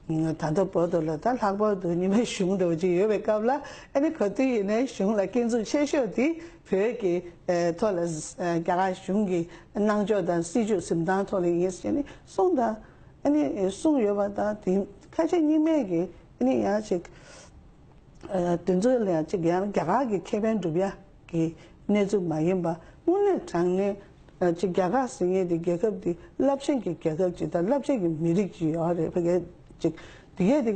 ད། ད་ལྟ་བར་དུ་ལ་ད་ལྷག་པར་དུ་རྙིང་མའི་གཞུང་འདྲ་བོ་ཅིག་ཡོད་པའི་སྐབས་ལ་ཨ་ནི་ག་དུས་ཡིན་ནའི་གཞུང་ལ་སྐྱོན་འཛུགས་ཆེ་ཤོས་དེ་བོད་ཀྱི་ཨ་ཐོག་ལ་ཨ་རྒྱ་གར་གཞུང་གི་གནང་ཕྱོགས་དང་སྲིད་བྱུས་འཛིན་སྟངས་ཐོག་ལ་ཡིན་ཟེར་ནས་གསུངས་དང་ཨ་ནི་གསུངས་ཡོད་པ་དང་དེ་ཁ་ཆེ་རྙིང་མའི་གི་ཨ་ནི་ཡང་ཅིག་ཨ་དེ་ཚོ་ལ་ཡང་ཅིག་ཡང་རྒྱ་གར་གྱི་ཁེ་ཕན་སྒྲུབ་ཡ་གི་གནས་ཚུལ་མ་ཡིན་པ་དངོས་གནས་དྲང་གནས་ཨ་ཅིག་རྒྱ་གར་ཟེར་མཁན་དེ་རྒྱལ་ཁབ་དེ་རླབས་ཆེན་གྱི་རྒྱལ་ཁབ་ཅིག་དང་རླབས་ཆེན་གྱི་མི་རིགས་ཅིག་ཡོད་རེད། ཕ་གི་ཅིག་དེ་གས་དེ་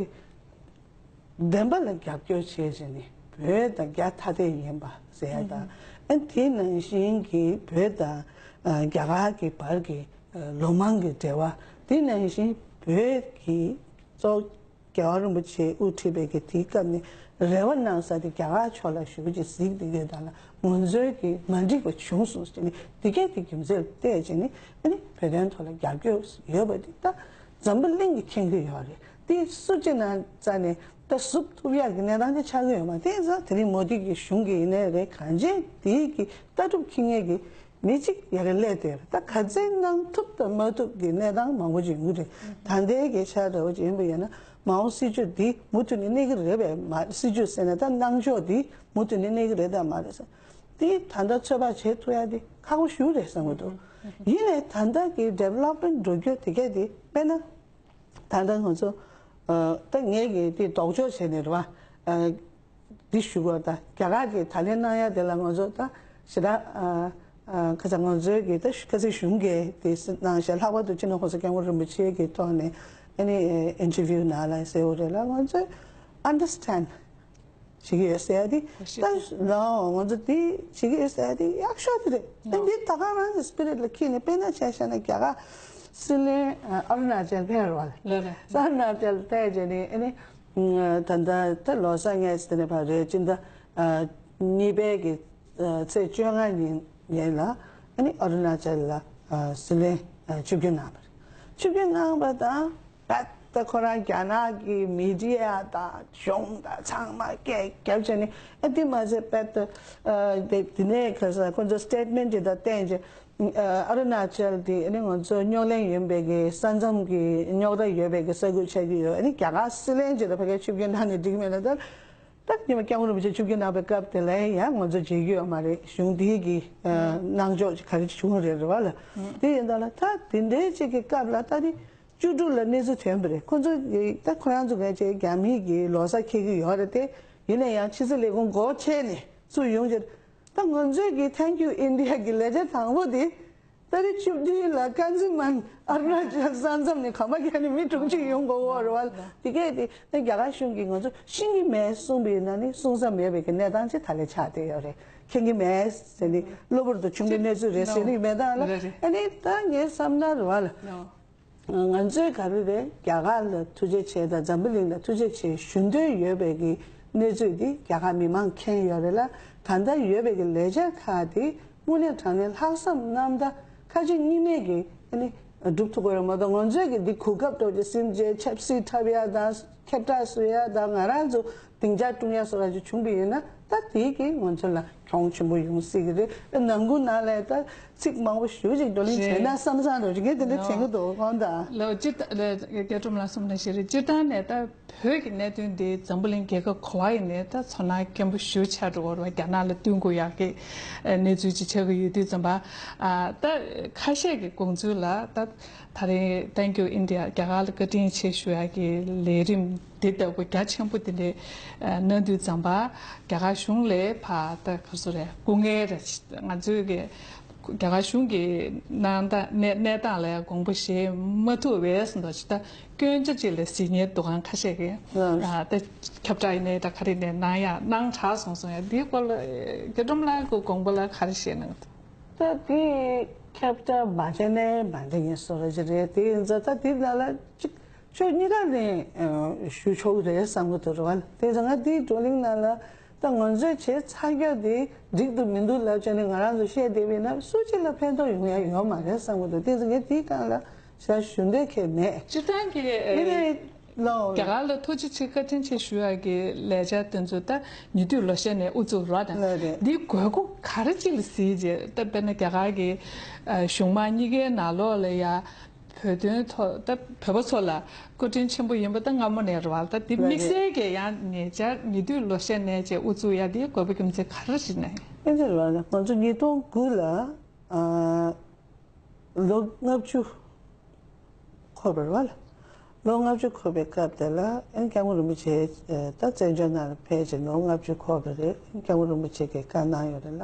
བདེན་པ་ལ་རྒྱབ་སྐྱོར་བྱས་བྱས་ནས་བོད་དང་རྒྱ་ཐ་དད་ཡིན་པ་ཟེར་ཡ་དང་ཨ་དེ་ནང་བཞིན་གྱི་བོད་དང་ཨ་རྒྱ་གར་གྱི་བར་གྱི་ཨ་ལོ་མང་གི་འབྲེལ་བ་དེ་ནང་བཞིན་བོད་ཀྱི་གཙོ་རྒྱལ་བ་རིན་པོ་ཆེས་དབུ་ཁྲིད་པའི་གི་དེའི་སྐབས་ནས་རེ་བ་གནང་ས་དེ་རྒྱ་གར་ཕྱོགས་ལ་ཞུ་རྒྱུ་གཟིགས་བསྡད་ཡོད་དང་ལ་ང་ཚོའི་གི་མ་འགྲིག་པ་བྱུང་སོང་ཟེར་ནས་དེ་གས་དེ་རྒྱུ་མཚན་བལྟས་བྱས་ནས་ཨ་ནི་བོད་དོན་ཐོག་ལ་རྒྱབ་སྐྱོར་ཡོད་པ་དེ་ད་འཛམ་བུ་གླིང་གིས་མཁྱེན་གྱི་ཡོད་རེད། དེ་སུ་གཅིག་ནང་རྩ་ནས་ད་ཟུབ་ཐུབ་ཡག་གི་གནས་སྟངས་དེ་ཆགས་ཀྱི་ཡོད་མ་རེད། དེ་ཡིན་ཙང་དེ་རིང་མོ་དི་གི་གཞུང་གི་ཡིན་ནའི་རེད་གང་ཅི་དེའི་གི་ལྟ་གྲུབ་འཁྱེར་མཁན་གི་མི་གཅིག་ཡ་གི་སླེབས་བསྡད་རེད། ད་ག་ཚད་གནང་ཐུབ་དང་མ་ཐུབ་ཀྱི་གནས་སྟངས་མང་པོ་ཅིག་ཡོང་གི་རེད། ད་ལྟའི་གི་ཆ་འདྲ་བོ་ཅིག་ཡིན་པ་ཡིན་ན་མའོ་སྲིད་བྱུས་འདི་མུ་མཐུད་ནས་གནས་ཀྱི་རེད་པས་མ་སྲིད་བྱུས་ཟེར་ན་ད་གནང་ཕྱོགས་འདི་མུ་མཐུད་ནས་གནས་ཀྱི་རེད་དམ་མ་རེད་ཟེར། འདི་ད་ལྟ་ཚོད་དཔག་བྱེད་ཐུབ་ཡ་འདི་ཁག་པོ་ཞེ་པོ་རེད་བསམ་གྱི་འདུག་ཡིན་ནའི་ད་ལྟ་གི་ཌི་ཝེ་ལོབ་མེན་ཊི་འགྲོ་རྒྱུ་དེ་གས་འདི་དཔེར་ན། ད་ལྟ་ང་ཚོ་ཨ་ད་ངས་ཀྱི་དེ་ལྡོག་ཕྱོགས་བྱས་ནས་རེད་བ། ཨ་འདི་ཞུ་དགོས། ད་རྒྱ་གར་གྱི་ད་ལན་གནང་ཡ་དེ་ལ་ང་ཚོ་ད་ཞེ་དྲག་ཨ་ཨ་ཁ་ཚ་ང་ཚོའི་གི་ད་ཁ་ཚ་གཞུང་གི་དེ་གནང་བཞག་ལྷག་པར་དུ་སྤྱི་ནོར་༸གོང་ས་༸སྐྱབས་མགོན་རིན་པོ་ཆེ་གི་ཐོག་ནས་ཨ་ནི་ཨིན་ཊར་བིའུ་ནང་ལ་ཟེར་བ་རེད་ལ་ང་ཚོས་ཨན་ཌར་སི་ཊེན་ཌི་བྱེད་ཀྱི་ཡོད་ཟེར་ཡ་དེ་ད་ལའོ་ང་ཚོ་དེ་བྱེད་ཀྱི་ཡོད་ཟེར་ཡ་དེ་ཡག་ཤོས་དེ་རེད། ཨ་འདི་ད་ག་རང་གི་སི་པི་རི་ཊི་ལ་འཁྱེར་ནས་དཔེར་ན་ཆ་བཞག་ན་རྒྱ་གར་སྲིད་བློན་ཨ་རུ་ན་ཅལ་ཕེབས་རེད་བ། ལགས་རེད། ཨ་རུ་ན་ཅལ་ཕེབས་བྱས་ནས་ཨ་ནི་ད་ལྟ་ད་ལོ་གསར་ངས་དེ་ནས་ཕར་རེད་སྤྱི་ཟླ་གཉིས་པའི་གི་ཚེས་བཅོ་ལྔ་ཉིན་ཉིན་ལ་ཨ་ནི་ཨ་རུ་ན་ཅལ་ལ་སྲིད་བློན་ཆིབས་བསྒྱུར་གནང་བ་རེད། ཆིབས་བསྒྱུར་གནང་བ་དང་། རྦད་དེ་ཁོ་རང་རྒྱ་ནག་གི་མི་ཌི་ཡ་དང་གཞུང་དང་ཚང་མ་སྐད་རྒྱབ་བྱས་ནས་ཨ་དེ་མ་ཟད་རྦད་དེ་ཨ་དེ་དེ་ནས་ཁ་སང་ཁོ་ཚོ་སི་ཊེཊ་མེན་ཊི་ཅིག་དང་བསྟན་བྱས་ཨ་ཨ་རུ་ན་ཅལ་དེ་ཨ་ནི་ང་ཚོ་རྙོག་གླེང་ཡིན་པའི་གི་ས་མཚམས་ཀྱི་རྙོག་དྲ་ཡོད་པའི་གི་ས་ཁུལ་ཆགས་ཀྱི་ཡོད། ཨ་ནི་རྒྱ་གར་སྲིད་བློན་ཅིག་དང་ཕ་གིར་ཆིབས་བསྒྱུར་གནང་ནས་འགྲིག་མེད་ལ་ད་ད་ཉི་མ་སྐྱབས་མགོན་རིན་པོ་ཆེ་ཆིབས་བསྒྱུར་གནང་བའི་སྐབས་དེ་ལ་ཡང་ང་ཚོ་མཇལ་རྒྱུ་ཡོད་མ་རེད། གཞུང་དེའི་གི་ཨ་གནང་ཕྱོགས་ཅིག་ག་རེ་བྱུང་རེད་རེད་བ་ལ་དེ་ཡིན་ད་ལ་ད་དེ་འདྲའི་ཅིག་གི་སྐབས་ལ་ད་དེ། བཅུ་དྲུག་ལ་གནས་ཚུལ་ཐོན་པ་རེད། ཁོ་ཚོ་ཡི་ད་ཁོ་རང་ཚོ་ག་ཅེ་རྒྱ་མིའི་གི་ལོ་གསར་འཁེལ་གི་ཡོད་རེད་དེ། ཡིན་ན་ཡང་ཕྱི་སྲིད་ལས་ཁུངས་སྒོ་ཕྱེ་ནས་ཚུར་ཡོང་རྒྱུ། ད་ང་ཚོས་གི་Thank You India གི་ལས་འཆར་དང་པོ་དེ་ད་རེས་བཅུ་བདུན་ལ་ཀན་ཛི་མན་ཨ་རུ་ན་ཅལ་ས་མཚམས་ནས་གམ་པ་བརྒྱབ་ནས་མི་དྲུག་ཅུ་ཡོང་དགོས་པ་རེད་བ། དེ་གས་དེ་ད་རྒྱ་གར་གཞུང་གིས་ང་ཚོ་ཤེས་ཀྱི་མེད་གསུངས་པ་ཡིན་ན་ནི་གསུང་ས་མེད་པའི་གི་གནས་སྟངས་ཅིག་ད་ལས་ཆགས་བསྡད་ཡོད་རེད། མཁྱེན་གྱི་མེད་ཟེར་ནས་གློ་བུར་དུ་བྱུང་བའི་གནས་ཚུལ་རེད་ཟེར་ནས་མེད་ད་ལ་ཨ་ནི་ད་ངའི་བསམ་ན་རེད་བ་ལ། ང་ཚོས་ག་རེ་རེད་རྒྱ་གར་ལ་ཐུགས་རྗེ་ཆེ་དང་འཛམ་བུ་གླིང་ལ་ཐུགས་རྗེ་ཆེ་ཞུ་འདོད་ཡོད་པའི་གི་གནས་ཚུལ་འདི་རྒྱ་གར་མི་མང་མཁྱེན་ཡོད་རེད་ལ། ད་ལྟ་ཡོད་པའི་གི་ལས་འཆར་ཁག་དེ་དངོས་གནས་དྲང་གནས་ལྷག་བསམ་རྣམ་དག་ཁ་ཆེ་གཉིས་མེད་ཀྱི་ཨ་ནི་སྒྲུབ་ཐུབ་ཀྱི་རེད་མ་གཏོགས་ང་ཚོས་གི་འདི་གོ་སྐབས་ཐོག་ཅིག་སེམས་ཅན་ཆབ་སྲིད་འཁྲབ་ཡ་དང་ཁྱབ་བསྒྲགས་བཟོ་ཡ་དང་ང་རང་ཚོ་སྡིངས་ཆ་བསྐྲུན་ཡ་སོགས་ལ་ཅིག་བྱུང་བ་ཡིན་ན་ད་དེའི་གི་ང་ཚོ་ལ། གྱོང་ཆེན་པོ་ཡོང་སྲིད་ཀྱི་རེད། ནང་ཁུལ་ནང་ལ་ད་ཚིག་མང་པོ་ཞེ་པོ་ཅིག་བགྲོ་གླེང་བྱས་ན་བསམ་བསམ་འདྲ་ཅིག་ངས་དེ་འདྲ་དྲན་གྱི་འདུག་དགོངས་དག་ལགས་སྤྱིར་བཏང་ལགས་རྒྱ་སྒྲོམ་ལགས་གསུངས་ནང་བཞིན་རེད། སྤྱིར་བཏང་ནས་ད་བོད་ཀྱི་གནད་དོན་འདི་འཛམ་བུ་གླིང་རྒྱལ་ཁབ་ག་པར་ཡིན་ནའི་ད་ཚོར་སྣང་སྐྱེན་པོ་ཞེ་པོ་ཆགས་འགྲོ་གི་རེད་བ། རྒྱ་ནག་ལ་བསྟུན་དགོས་ཡག་གི་གནས་ཚུལ་ཅིག་ཆགས་ཀྱི་ཡོད་དུས་ཙམ་པ། ཨ་ད་ཁ་ཤས་ཀྱི་དགོངས་ཚུལ་ལ་ད་ད་རིང་Thank You India རྒྱ་གར་ལ་བཀའ་དྲིན་ཆེ་ཞུ་ཡག་གི་ལས་རིམ་འདི་ལྟ་བུ་རྒྱ་ཆེན་པོ་འདི་འདྲའི་གནང་དུས་ཙམ་པ་རྒྱ་གར་གཞུང་ལ་ཕར་ད་ག་ཚོད་རེད་སྐུ་ངལ་རེད། ང་ཚོའི་གི་རྒྱ་གར་གཞུང་གི་གནང་སྟངས་གནས་གནས་སྟངས་ལ་དགོངས་པ་བཞེས་མ་ཐུབ་པས་ཟེར་འདུག་ཅིག་ད་སྐྱོན་ཆ་ཅིག་ལ་གཟིགས་མཁན་འདུག་གང་ཁ་ཤས་ཀྱིས་ཨ་ད་ཁྱབ་བསྒྲགས་ཡིན་ནའི་ད་ག་རེ་ནས་གནང་ཡག་གནང་དྲགས་སོང་སོང་ཡ་འདིའི་སྐོར་ལ་རྒྱ་སྒྲོམ་ལགས་ཀྱི་དགོངས་པ་ལ་ག་རེ་བཞེས་གནང་འདུག་ད་དེ་ཁྱབ་བསྒྲགས་མ་བྱས་ནའི་མ་འགྲིག་ཡིན་བཟོ་འདྲ་ཅིག་རེད། དེ་ཡིན་ཙང་ད་དེ་ནང་ལ་ཅིག་ཕྱོགས་གཉིས་ཀ་ནས་ཨ་ཞུ་ཆོག་གི་རེད་བསམ་གྱི་འདུག་རེད་བ། དེ་ཙང་ང་དེའི་བགྲོ་གླེང་ནང་ལ་ད་ང་ཚོས་བྱས་ཚར་རྒྱུ་དེ་འགྲིག་འདུག་མི་འདུག་ལབ་བྱས་ནས་ང་རང་ཚོ་བཤད་བསྡད་པ་ཡིན་ན་སུ་གཅིག་ལ་ཕན་ཐོགས་ཡོང་ཡ་ཡོད་མ་རེད་བསམ་གྱི་འདུག་དེ་ཙང་ངས་དེའི་སྒང་ལ་ ཤ་ཞུ་འདོད་ཁྱེད་མེད། སྤྱིར་བཏང་གི་ཨེ་ཨེ་ལོ། རྒྱ་གར་ལ་ཐུགས་རྗེ་ཆེ་བཀའ་དྲིན་ཆེ་ཞུ་ཡག་གི་ལས་འཆར་དེ་ཚོ་ད་ཉེ་དུས་ལོ་ཤས་ནས་དབུ་བཙུགས་རོགས་དང་། ལགས་རེད། འདི་དགོས་མཁོ་ག་རེ་ཅིག་ལ་གཟིགས་རྗེས་ད་དཔེར་ན་རྒྱ་གར་གྱི་ཨ་གཞུང་མང་གཉིས་ཀའི་ནང་ལོགས་ལ་ཡ་བོད་དོན་ཐོག་ད་བོད་པ་ཚོ་ལ་བཀའ་དྲིན་ཆེན་པོ་ཡིན་པ་ད་སྔ་མོ་ནས་རེད་བ། ད་འདི་ལགས་དམིགས་རེད། བསལ་གྱི་ཡང་ཉེ་ཆར་ཉེ་དུས་ལོ་ཤས་ནས་ཅིག་དབུ་བཙུགས་ཡ་འདི་དགོས་པ་རྒྱུ་མཚན་ག་རེ་ཞིག་ནས། ཨེ་འདྲ་རེད་བ། ང་ཚོ་ཉིས་སྟོང་དགུ་ལ་ཨ་ལོ་ལྔ་བཅུ་འཁོར་བ་རེད་བ། ལོ་ལྔ་བཅུ་འཁོར་བའི་སྐབས་དེ་ལ་ཨེ་སྐྱབས་མགོན་རིན་པོ་ཆེ་ད་བཙན་བྱོལ་ནང་ལ་ཕེབས་བྱས་ལོ་ལྔ་བཅུ་འཁོར་བ་རེད། སྐྱབས་མགོན་རིན་པོ་ཆེ་གིས་བཀའ་གནང་ཡོད་རེད་ལ།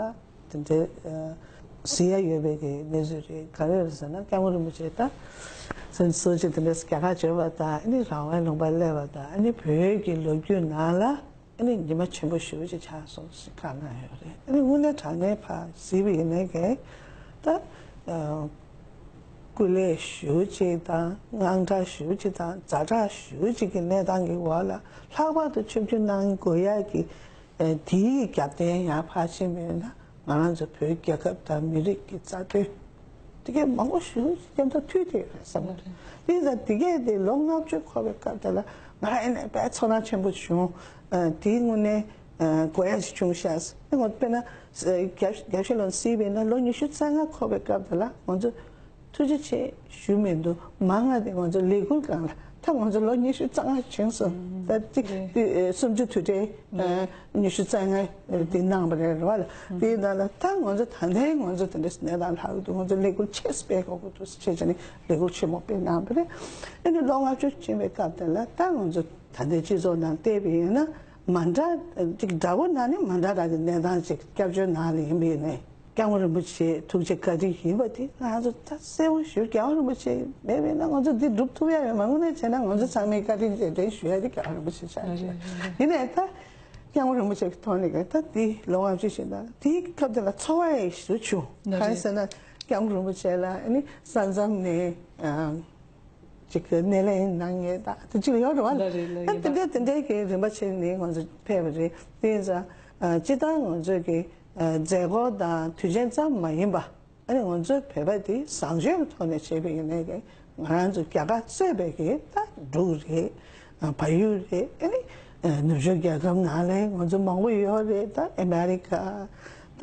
དེ་འདྲའི་གཟིགས་ཡ་ཡོད་པའི་གི་གནས་ཚུལ་རེད། ག་རེ་རེད་ཟེར་ན་སྐྱབས་མགོན་རིན་པོ་ཆེ་ད་སོ་སོ་ཅིག་དེ་འདྲ་རྒྱ་གར་བྱོན་པ་དང་ཨ་ནི་རང་དབང་ལུང་པར་སླེབས་པ་དང་ཨ་ནི་བོད་ཀྱི་ལོ་རྒྱུས་ནང་ལ་ཨ་ནི་ཉི་མ་ཆེན་པོ་ཞེ་པོ་ཅིག་ཆགས་སོང་ཞེས་བཀའ་གནང་ཡོད་རེད། ཨ་ནི་དངོས་གནས་དྲང་གནས་ཕར་གཟིགས་པ་ཡིན་ན་གི་ད་ཨ་སྐུ་ལས་ཞེ་པོ་ཅིག་དང་དངངས་སྐྲག་ཞེ་པོ་ཅིག་དང་ཛ་དྲག་ཞེ་པོ་ཅིག་གི་གནས་སྟངས་ཀྱི་འོག་ལ་ལྷག་པར་དུ་ཆིབས་བསྒྱུར་གནང་དགོས་ཡ་གི་ཨ་དེའི་རྒྱབ་རྟེན་ཡང་ཕར་ཕྱིན་པ་ཡིན་ན་ང་རང་ཚོ་བོད་རྒྱལ་ཁབ་དང་མི་རིགས་ཀྱི་རྩ་དོན་དེ་གས་མང་པོ་ཞིག་སྐྱབས་མཐའ་མཐུད་དེ་ཡོད་རེད་བསམ་གི་རེད། དེ་ཡིན་ཙང་དེ་གས་དེ་ལོ་ལྔ་བཅུ་འཁོར་བའི་སྐབས་དེ་ལ་ང་རང་ཨེ་ནས་དཔེ་ཚོར་སྣང་ཆེན་པོ་བྱུང་། ཨ་དེའི་དངོས་གནས་ཨ་དགོས་ཡ་ཞིག་བྱུང་ཤག་ཨེ་ང་དཔེར་ན་ཨ་རྒྱབ་རྒྱབ་ཤ་ལོན་སྲིད་པས་ན་ལོ་ཉི་ཤུ་རྩ་ལྔ་འཁོར་བའི་སྐབས་དེ་ལ་ང་ཚོ་ཐུགས་རྗེ་ཆེ་ཞུ་མི་འདུག་མང་ང་དེ་ང་ཚོ་ལས་འགུལ་སྒང་ལ་ད་ང་ཚོ་ལོ་ཉི་ཤུ་རྩ་ལྔ་བྱུང་སོང་། ད་ཅིག་རེད། དེ་ཨེ་སུམ་ཅུ་དུས་དྲན་ཨ་ཉི་ཤུ་རྩ་ལྔ་དེ་གནང་བ་རེད་རེད་བ་ལ། དེའི་ནང་ལ་ད་ང་ཚོ་ད་ལྟའི་ང་ཚོ་དེ་འདྲ་གནས་སྟངས་ལྷག་འདུག་ང་ཚོ་ལས་འགུལ་ཆེ་སྤེལ་དགོས་ཀྱི་འདུག་ཟེར་བྱས་ནས་ལས་འགུལ་ཆེན་མོ་སྤེལ་གནང་བ་རེད། ཨ་ནི་ལོ་ལྔ་བཅུ་ཕྱིན་པའི་སྐབས་དེ་ལ་ད་ང་ཚོ་ད་ལྟའི་སྤྱི་ཚོགས་ནང་བལྟས་པ་ཡིན་ན་མ་འདྲ་ཅིག་འདྲ་བོ་ན་ནི་མ་འདྲ་འདྲ་གི་གནས་སྟངས་ཅིག་སྐྱབས་བཅོལ་ནང་ལ་ཡིན་པ་ཡིན་ནའི། སྐྱབས་མགོན་རིན་པོ་ཆེ་ཐུགས་རྗེ་བཀའ་དྲིན་ཡིན་པ་དེ་ང་ཚོ་ད་གསལ་པོ་ཞུ། སྐྱབས་མགོན་རིན་པོ་ཆེ་མེད་པས་ན་ང་ཚོ་འདི་སྒྲུབ་ཐུབ་ཡ་ཡོད་མ། དངོས་གནས་བྱས་ན་ང་ཚོ་ཚང་མས་བཀའ་དྲིན་རྗེས་དྲན་ཞུ་ཡ་དེ་སྐྱབས་མགོན་རིན་པོ་ཆེ་ཆགས་ཀྱི་ཡིན་ནའི་ད་སྐྱབས་མགོན་རིན་པོ་ཆེ་གི་ཐོག་ནས་ཀྱང་ད་འདི་ལོ་ལྔ་བཅུ་ཞིག་དང་དེའི་སྐབས་དེ་ལ་ཚོར་བ་ཡི་ཞུ་བྱུང་། གང་ཡིན་ཟེར་ན་སྐྱབས་མགོན་རིན་པོ་ཆེ་ལ་ཨ་ནི་ས་མཚམས་ནས་ཅིག་གི་སྣེ་ལེན་གནང་མཁན་དང་དེ་ཅིག་ཡོད་རེད་བ། ལ་རེད་ལ་ཡིན་ད་དེ་འདྲ་དེ་འདྲའི་གི་རིམ་པ་བྱས་ནས་ང་ཚོ་ཕེབས་པ་རེད། དེ་ཡིན་ཙང་སྤྱིར་བཏང་ང་ཚོས་ཀྱི་མཛད་སྒོ་དང་དུས་ཆེན་ཙམ་མ་ཡིན་པ་ཨ་ནི་ང་ཚོའི་བོད་པ་དེ་བཟང་སྤྱོད་ཀྱི་ཐོག་ནས་བྱས་པ་ཡིན་ནའི་གི་ང་རང་ཚོ་རྒྱ་གར་གཙོས་པའི་གི་ད་འབྲུག་རེད། བལ་ཡུལ་རེད། ཨ་ནི་ནུབ་ཕྱོགས་རྒྱལ་ཁབ་ནང་ལ་ང་ཚོ་མང་པོ་ཡོད་རེད། ད་ཨ་མེ་རི་ཀ་ད་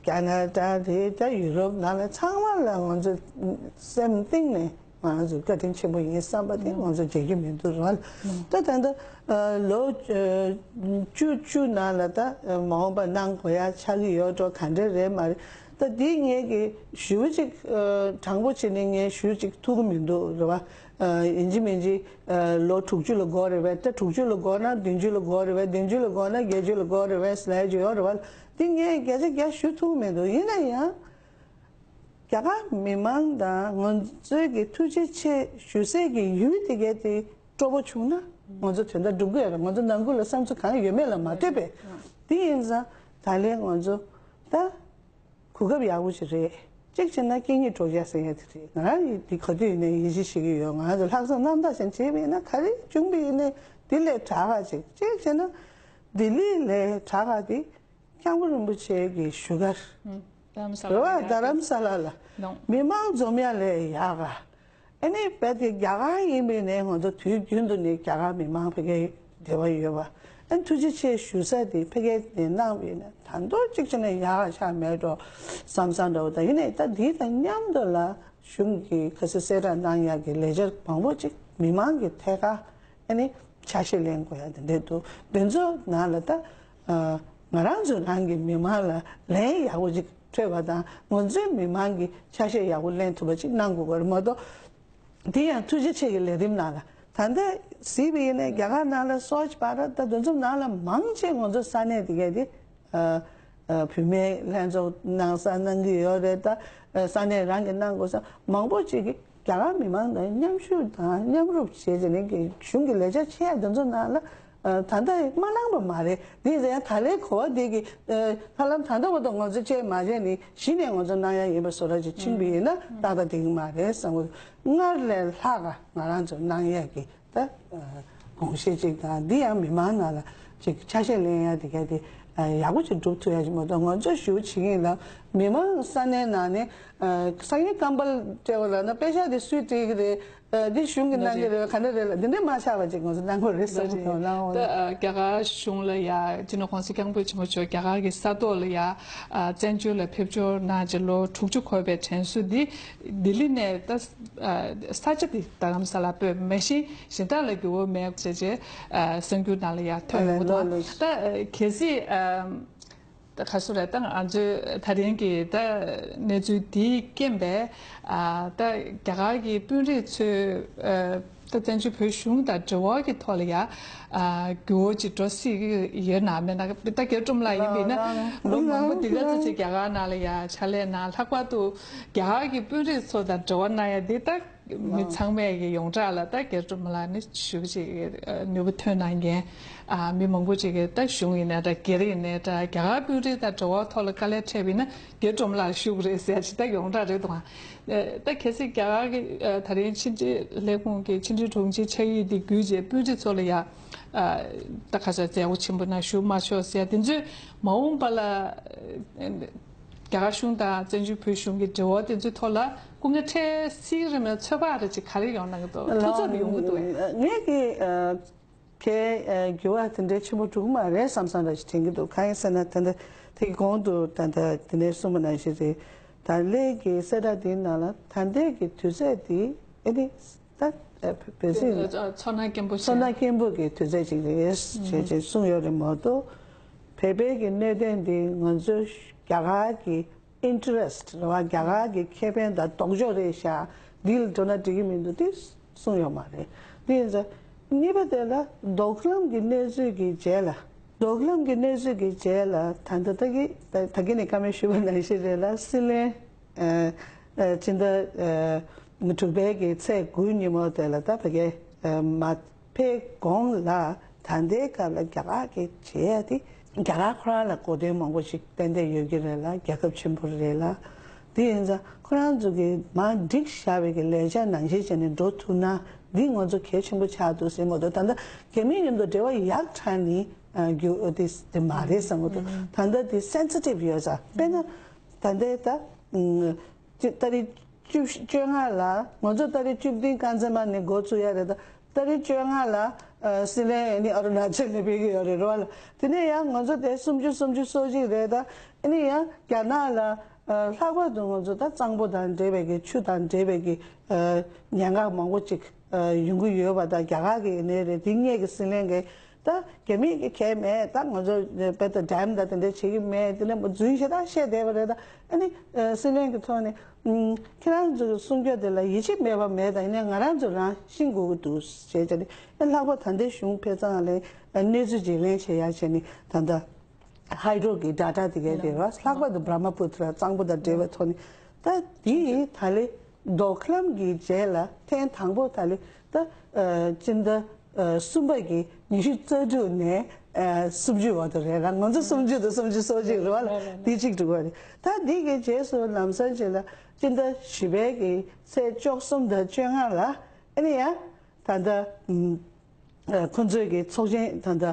ཀ་ན་ཌ་རེད། ད་ཡུ་རོབ་ནང་ལ་ཚང་མ་ལ་ང་ཚོ་སེམས་གཏིང་ནས་ང་ཚོ་བཀའ་དྲིན་ཆེན་པོ་ཡིན་བསམ་པ་དེ་ང་ཚོ་བརྗེད་རྒྱུ་མི་འདུག་ར། ད་ད་ལྟ་ལོ་བཅུ་བཅུ་ནང་ལ་ད་མ་འོངས་པ་གནང་དགོས་ཡ་ཆགས་ཀྱི་ཡོད་འགྲོ་ག་འདྲ་རེད་མ་རེད། ད་འདི་ངས་ཀྱི་ཞུ་ཅིག་དྲང་པོ་བྱས་ནས་ངས་ཞུ་ཅིག་ཐུབ་ཀྱི་མི་འདུག་རེད་བ། ཡིན་གཅིག་མིན་གཅིག་ལོ་དྲུག་ཅུ་ལ་འགོར་རེད་བས། ད་དྲུག་ཅུ་ལ་འགོར་ན་བདུན་ཅུ་ལ་འགོར་རེད་བས། བདུན་ཅུ་ལ་འགོར་ན་བརྒྱད་ཅུ་ལ་འགོར་རེད་བས་ལབ་ཀྱི་ཡོད་རེད་བ། འདི་ངས་བརྒྱ་ཆ་བརྒྱ་ཞུ་ཐུབ་ཀྱི་མི་འདུག་ཡིན་ན་ཡང་། རྒྱ་གར་མི་མང་དང་ང་ཚོའི་གི་ཐུགས་རྗེ་ཆེ་ཞུ་སའི་གི་ཡུལ་དེ་གའི་དེ་སྤྲོ་པོ་བྱུང་ན་ང་ཚོ་དོན་དག་འགྲུབ་གི་ཡོད་རེད། ང་ཚོ་ནང་ཁུལ་ལ་བསམ་ཚུལ་གང་ཡོད་མེད་ལ་མ་ལྟོས་པས། དེ་ཡིན་ཙང་ད་ལན་ང་ཚོ་ད་གོ་སྐབས་ཡག་པོ་ཞིག་རེད། གཅིག་བྱས་ན་སྐད་གཉིས་སྒྲོག་རྒྱག་ཟེར་ཡ་དེ་རེད། ང་རང་ཡི་དེ་ག་དུས་ཡིན་ནའི་ཡིད་ཆེས་བྱེད་ཀྱི་ཡོད། ང་ཚོ་ལྷག་བསམ་རྣམ་དག་ཅན་བྱས་པ་ཡིན་ན་ག་རེ་བྱུང་བ་ཡིན་ནའི་དེ་ལས་དྲག་ག་ཅིག་གཅིག་བྱས་ན་ལྡི་ལི་ལས་དྲག་ག་དེ། སྐྱབས་མགོན་རིན་པོ་ཆེ་གི་བཞུགས་སྒར། རྡ་རམ་ས་ལ། རེད་བ། རྡ་རམ་ས་ལ་ལ་མི་མང་འཛོམས་ཡ་ལས་ཡག་ག་ཨ་ནི་རྦད་དེ་རྒྱ་གར་ཡིན་པའི་ནས་ང་ཚོ་དུས་རྒྱུན་དུ་ནས་རྒྱ་གར་མི་མང་ཕ་གིའི་འབྲེལ་བ་ཡོད་པ། ཨ་ནི་ཐུགས་རྗེ་ཆེ་ཞུ་ས་དེ་ཕ་གིའི་ནས་གནང་བའི་ནས་ད་མདོ་གཅིག་བྱས་ན་ཡག་ག་ཆགས་མེད་འགྲོ་བསམ་བསམ་འདྲ་བོ་དང་། ཡིན་ནའི་ད་འདི་དང་མཉམ་དུ་ལ་གཞུང་གི་ཁ་སང་གསལ་བསྒྲགས་གནང་ཡ་གི་ལས་འཆར་མང་པོ་ཅིག་མི་མང་གི་ཐད་ཀ་ཨ་ནི་ཆ་ཤས་ལེན་དགོས་ཡ་དེ་འདྲས་འདུག་དེ་ཚོ་ནང་ལ་ད་ང་རང་ཚོ་རང་གི་མི་མང་ལ་ལན་ཡག་པོ་ཅིག་འཕྲོད་པ་དང་ང་ཚོའི་མི་མང་གི་ཆ་ཤས་ཡག་པོ་ལེན་ཐུབ་པ་ཅིག་གནང་དགོས་པ་རེད་མ་གཏོགས། དེ་ཡང་ཐུགས་རྗེ་ཆེ་གི་ལས་རིམ་ནང་ལ་ད་ལྟ་གཟིགས་པ་ཡིན་ན་རྒྱ་གར་ནང་ལ་སོག་པ་ར་ད་དེ་ཚོ་ནང་ལ་མང་ཆེ་ང་ཚོ་ས་གནས་དེ་གས་དེ། བུད་མེད་ལྷན་ཚོགས་གནང་ས་གནང་གི་ཡོད་རེད། ད་ས་གནས་རང་གི་གནང་དགོས་ས་མང་པོ་ཅིག་གིས་རྒྱ་གར་མི་མང་དང་མཉམ་ཞུགས་དང་མཉམ་རུབ་བྱས་ཏེ་ནས་ཀྱི་གཞུང་གི་ལས་འཆར་ཆེ་ཡ་དེ་ཚོ་ནང་ལ་ད་ལྟ་མ་གནང་པ་མ་རེད། དེ་ཡིན་ཙང་ཡང་ད་ལན་གོ་བ་དེ་གི་ཧ་ལམ་ད་ལྟ་བར་དུ་ང་ཚོ་བཅས་མ་བྱས་ནས་གཞི་ནས་ང་ཚོ་གནང་ཡ་ཡིན་པ་བཟོ་འདྲ་ཅིག་ཕྱིན་པ་ཡིན་ན་ཏག་ཏག་འགྲིག་གི་མ་རེད་བསམ་གི་འདུག་སྔར་ལས་ལྷག་ག་ང་རང་ཚོ་གནང་ཡ་གི་ད་དགོངས་བཞེས་གཅིག་དང་འདི་ཡང་མི་མང་ནང་ལ་ཅིག་ཆ་ཤས་ལེན་ཡ་དེ་ག་དེ་ ཡག་པོ་ཅིག་སྒྲུབ་ཐུབ་ཡ་ཅིག་མ་གཏོགས། ང་ཚོས་ཞུ་བྱེད་ཀྱི་ཡིན་ལ། མི་མང་ས་གནས་ནང་ནས་ཨ་སང་ཉིན་ཀམ་པལ་སྤྲད་པ་ལབ་ན་དཔེ་ཆ་དེ་སུས་སྤྲད་ཀྱི་རེད། ཨ་འདི་གཞུང་གིས་གནང་གི་རེད། ག་འདྲ་རེད་ལ། འདི་འདྲ་མ་ཆགས་པ་ཅིག་ང་ཚོ་གནང་དགོས་རེད་བསམ་གྱི་འདུག། གནང་དགོས་རེད། ད་ཨ་རྒྱ་གར་གཞུང་ལ་ཡ་སྤྱི་ནོར་༸གོང་ས་༸སྐྱབས་མགོན་ཆེན་པོ་མཆོག་རྒྱ་གར་གྱི་ས་ཐོག་ལ་ཡ་ཨ་བཙན་བྱོལ་ལ་ཕེབས་འབྱོར་གནང་རྗེས་ལོ་དྲུག་ཅུ་འཁོར་བའི་དྲན་གསོ་འདི་ལྡི་ལི་ནས་ད་ཨ་ས་ཆ་འདི་རྡ་རམ་ས་ལ་སྤོས། མ་གཞི་གཞན་དག་ལ་འགྱུར་བ་མེད་ཅེས་བྱས་ཨ་གསར་འགྱུར་ནང་ལ་ཡ་ཐོན་ཡོང་གི་འདུག། ད་ཨ་གལ་སྲིད་ཨ། ད་ག་སུ་རེད། ད་ང་ཚོའི་ད་རིང་གི་ད་གནས་ཚུལ་འདིའི་རྐྱེན་པས་ཨ་ད་རྒྱ་གར་གྱི་དཔོན་རིགས་ཚོས་ཨ་ད་བཙན་བྱོལ་བོད་གཞུང་དང་འབྲེལ་བ་གི་ཐོག་ལ་ཡ་ཨ་འགྱུར་བ་ཅིག་འགྲོ་སྲིད་ཀྱི་ཡོད་ན་མེད་ན། ད་རྒྱ་རི་སྒྲོལ་མ་ལགས་ཡིན་པ་ཡིན་ན་ལོ་མང་པོ་འདི་ག་ཙམ་ཅིག་རྒྱ་གར་ནང་ལ་ཡ་ཕྱག་ལས་གནང་། ལྷག་པར་དུ་རྒྱ་གར་གྱི་དཔོན་རིགས་ཚོ་དང་འབྲེལ་བ་གནང་ཡ་འདི་ད། མི་ཚང་མས་ཀྱི་ཡོངས་གྲགས་ལ་ད་རྒྱ་རི་སྒྲོལ་མ་ལགས་ནི་ཞེ་པོ་ཅིག་ནུས་པ་ཐོན་གནང་མཁན། ཨ་མི་མང་པོ་ཅིག་གིས་ད་གཞུང་ཡིན་ནའི་འདྲ། སྒེར་ཡིན་ནའི་འདྲ། རྒྱ་གར་དཔོན་རིགས་དང་འབྲེལ་བ་ཐོག་ལ་དཀའ་ལས་འཕྲད་པ་ཡིན་ན་རྒྱ་རི་སྒྲོལ་མ་ལགས་ཞུ་དགོས་རེད་ཟེར་ཡ་ཅིག་ད་ཡོངས་གྲགས་རེད་འདུག་ཨ། ད་གལ་སྲིད་རྒྱ་གར་གྱི་ཨ་ད་རིང་ཕྱི་འབྲེལ་ལས་ཁུངས་ཀྱི་ཕྱི་འབྲེལ་དྲུང་ཆེ་ཆགས་ཡིག་དེ་བརྒྱུད་རྗེས་དཔོན་རིགས་ཚོ་ལ་ཡ་ཨ་ད་ག་ས་མཛད་སྒོ་ཆེན་པོ་ནང་ཞུགས་མ་ཆོག་ཟེར་ཡ་དེ་ཚོས་མ་འོངས་པ་ལ་ཨ་རྒྱ་གར་གཞུང་དང་བཙན་བྱོལ་བོད་གཞུང་གི་འབྲེལ་བ་དེ་ཚོའི་ཐོག་ལ་སྐུ་ངལ་འཕྲད་སྲིད་རེད་མེད། ཚོད་དཔག་རེ་ཅིག་ག་རེ་ཡོང་གནང་གི་འདུག། ཐུབ་ཚོད་རེ་ཡོང་གི་འདུག་གས། ངས་ཀྱི་ཨ་གལ་ཨ་འགྱུར་བ་དེ་འདྲའི་ཆེན་པོ་འགྲོ་གི་མ་རེད་བསམ་བསམ་རེ་ཞིག་དྲན་གྱི་འདུག། གང་ཡིན་ཟེར་ན། ད་ལྟ་དེ་གི་གོང་དུ་ད་ལྟ་དེ་ནས་གསུངས་པ་ནང་བཞིན་རེད། ད་ལན་གྱི་གསལ་བསྒྲགས་དེའི་ནང་ལ་ད་ལྟའི་གི་དུས་ཚོད་དེ་ཨེ་ནི་ད་ཨ་བོད་སྲིད་ཨ་ཚོར་སྣང་སྐྱེན་པོ་ཚོར་སྣང་སྐྱེན་པོ་གི་དུས་ཚོད་ཅིག་རེད་ཅེས་ཅེས་གསུངས་ཡོད་རེད་མ་གཏོགས། བོད་པའི་གི་གནད་དོན་འདི་ང་ཚོ་རྒྱ་གར་གྱི་interest རེད་བ། རྒྱ་གར་གྱི་ཁེ་ཕན་དང་ལྡོག་ཕྱོགས་རེད་ཤག། འདི་ལ་འགྲོ་ན་འགྲིག་གི་མི་འདུག། དེ་གསུངས་ཡོད་མ་རེད། དེ་ཡིན་ཙང་གཉིས་པ་དེ་ལ་མདོ་ཁམས་ཀྱི་གནས་ཚུལ་གྱི་རྗེས་ལ། མདོ་ཁམས་ཀྱི་གནས་ཚུལ་གྱི་རྗེས་ལ་ད་ལྟ་ད་གི་ད་ད་གི་ནས་བཀའ་མོལ་ཞུས་པ་ནང་བཞིན་རེད་ལ། སྲིད་བློན་ཨ་ཨ་སྤྱི་ཟླ་ཨ་དྲུག་པའི་གི་ཚེས་དགུ་ཉིན་མོ་དེ་ལ་ད་ཕ་གི་ཨ་མ་ཕེབས་གོང་ལ་ད་ལྟའི་སྐབས་ལ་རྒྱ་གར་གྱི་བྱེད་ཡ་དེ་རྒྱ་གར་ཁོ་རང་ལ་གོ་དོན་མང་པོ་ཞིག་ཏན་ཏན་ཡོད་ཀྱི་རེད་ལ། རྒྱལ་ཁབ་ཆེན་པོ་རེད་ལ། དེ་ཡིན་ཙང་ཁོ་རང་ཚོ་གི་མར་བསྒྲིགས་བཞག་པའི་གི་ལས་འཆར་ནང་བཞིན་བྱས་ནས་འགྲོ་ཐུབ་ན་འདི་ང་ཚོ་གལ་ཆེན་པོ་ཆགས་འདུག་ཟེར་མ་གཏོགས། ད་ལྟ་རྒྱ་མི་མཉམ་དུ་འབྲེལ་བ་ཡག་དྲགས་ནི་ཨ་རྒྱུ་དེ་དེ་མ་རེད་བསམ་གི་འདུག། ད་ལྟ་དེ་སེན་སི་ཊིབ་ཡོད་ས། དཔེར་ན་ད་ལྟའི་ད་ཨ་ཅི་ཏ་རིག་བཅུ་བཅོ་ལྔ་ལ་ང་ཚོ་ཏ་རིག་བཅུ་བདུན་རྐང་ཚ་མ་ནས་འགོ་བཙུགས་ཡ་རེད། ད་ཏ་རིག་བཅོ་ལྔ་ལ་ཨ་སྲིད་བློན་ཨ་ནི་ཨ་རུ་ན་ཅལ་ལ་ཕེབས་ཀྱི་ཡོད་རེད་རོ་ལ། དེ་ནས་ཡང་ང་ཚོ་དེ་སུམ་ཅུ་སུམ་ཅུ་སོ་གཅིག་རེད། ད་ཨ་ནི་ཡང་རྒྱ་ནག་ལ་ཨ་ལྷག་པར་དུ་ང་ཚོ་ད་གཙང་པོ་དང་འབྲེལ་བའི་གི་ཆུ་དང་འབྲེལ་བའི་གི་ཨ་ཉེན་ཁ་མང་པོ་ཅིག་ཨ་ཡོང་གི་ཡོད་པ། ད་རྒྱ་གར་གི་ནས་རེད། དེ་སྔས་ཀྱི་སྲིད་བློན་གྱིས་ད་རྒྱ་མིའི་གི་གལ་མེད། ད་ང་ཚོ་དཔེ་ད་ཌེམ་ད་དེ་འདྲ་བྱེད་ཀྱི་མེད། དེ་ནས་རྫུན་ཞེ་དྲག་བཤད་བསྡད་པ་རེད། ད་ཨ་ནི་ཨ་སྲིད་བློན་གྱི་ཐོག་ནས་ཨ་ཁྱེད་རང་ཚོ་གི་གསུང་སྐྱོ་དེ་ལ་ཡིད་ཆེས་མེད་པ་མེད། ད་ཡིན་ནའི་ང་རང་ཚོ་རང་ཤེས་དགོས་ཀྱི་འདུག་ཞེས་བྱས་ཏེ། ཨ་ལྷག་པར་ད་ལྟའི་གཞུང་ཕེབས་ཙང་ལ་ཨ་གནས་ཚུལ་བརྗེ་ལེན་བྱེད་ཡ་བྱས་ནས་ད་ལྟ་ཧའི་ཌོ་གི་ཌེ་ཊ་དེ་གའི་དེ་ར་ལྷག་པར་དུ་བྷ་ར་མ་པུ་ཏྲ་གཙང་པོ་དང་འབྲེལ་བའི་ཐོག་ནས། ད་དེ་ད་ལེ་མདོ་ཁམས་ཀྱི་རྗེས་ལ་ཐེངས་དང་པོ་ད་ལེ་ད་ཨ་སྤྱི་ཟླ་ཨ་གསུམ་པ་གི་ཉི་ཤུ་རྩ་དྲུག་ནས་ཨ་སུམ་ཅུ་བར་དུ་རེད་ལ། ང་ཚོ་སུམ་ཅུ་དང་སུམ་ཅུ་སོ་གཅིག་རེད་བ་ལ། དེ་གཅིག་འགྲོ་བ་རེད། ད་འདི་གི་རྗེས་སུ་ལམ་སང་བྱས་ལ་སྤྱི་ཟླ་བཞི་པའི་གི་ཚེས་བཅུ་གསུམ་དང་བཅོ་ལྔ་ལ་ཨ་ནི་ཡང་ད་ལྟ་ཨ་ཁོ་ཚོའི་གི་ཚོགས་ཆེན་ད་ལྟ་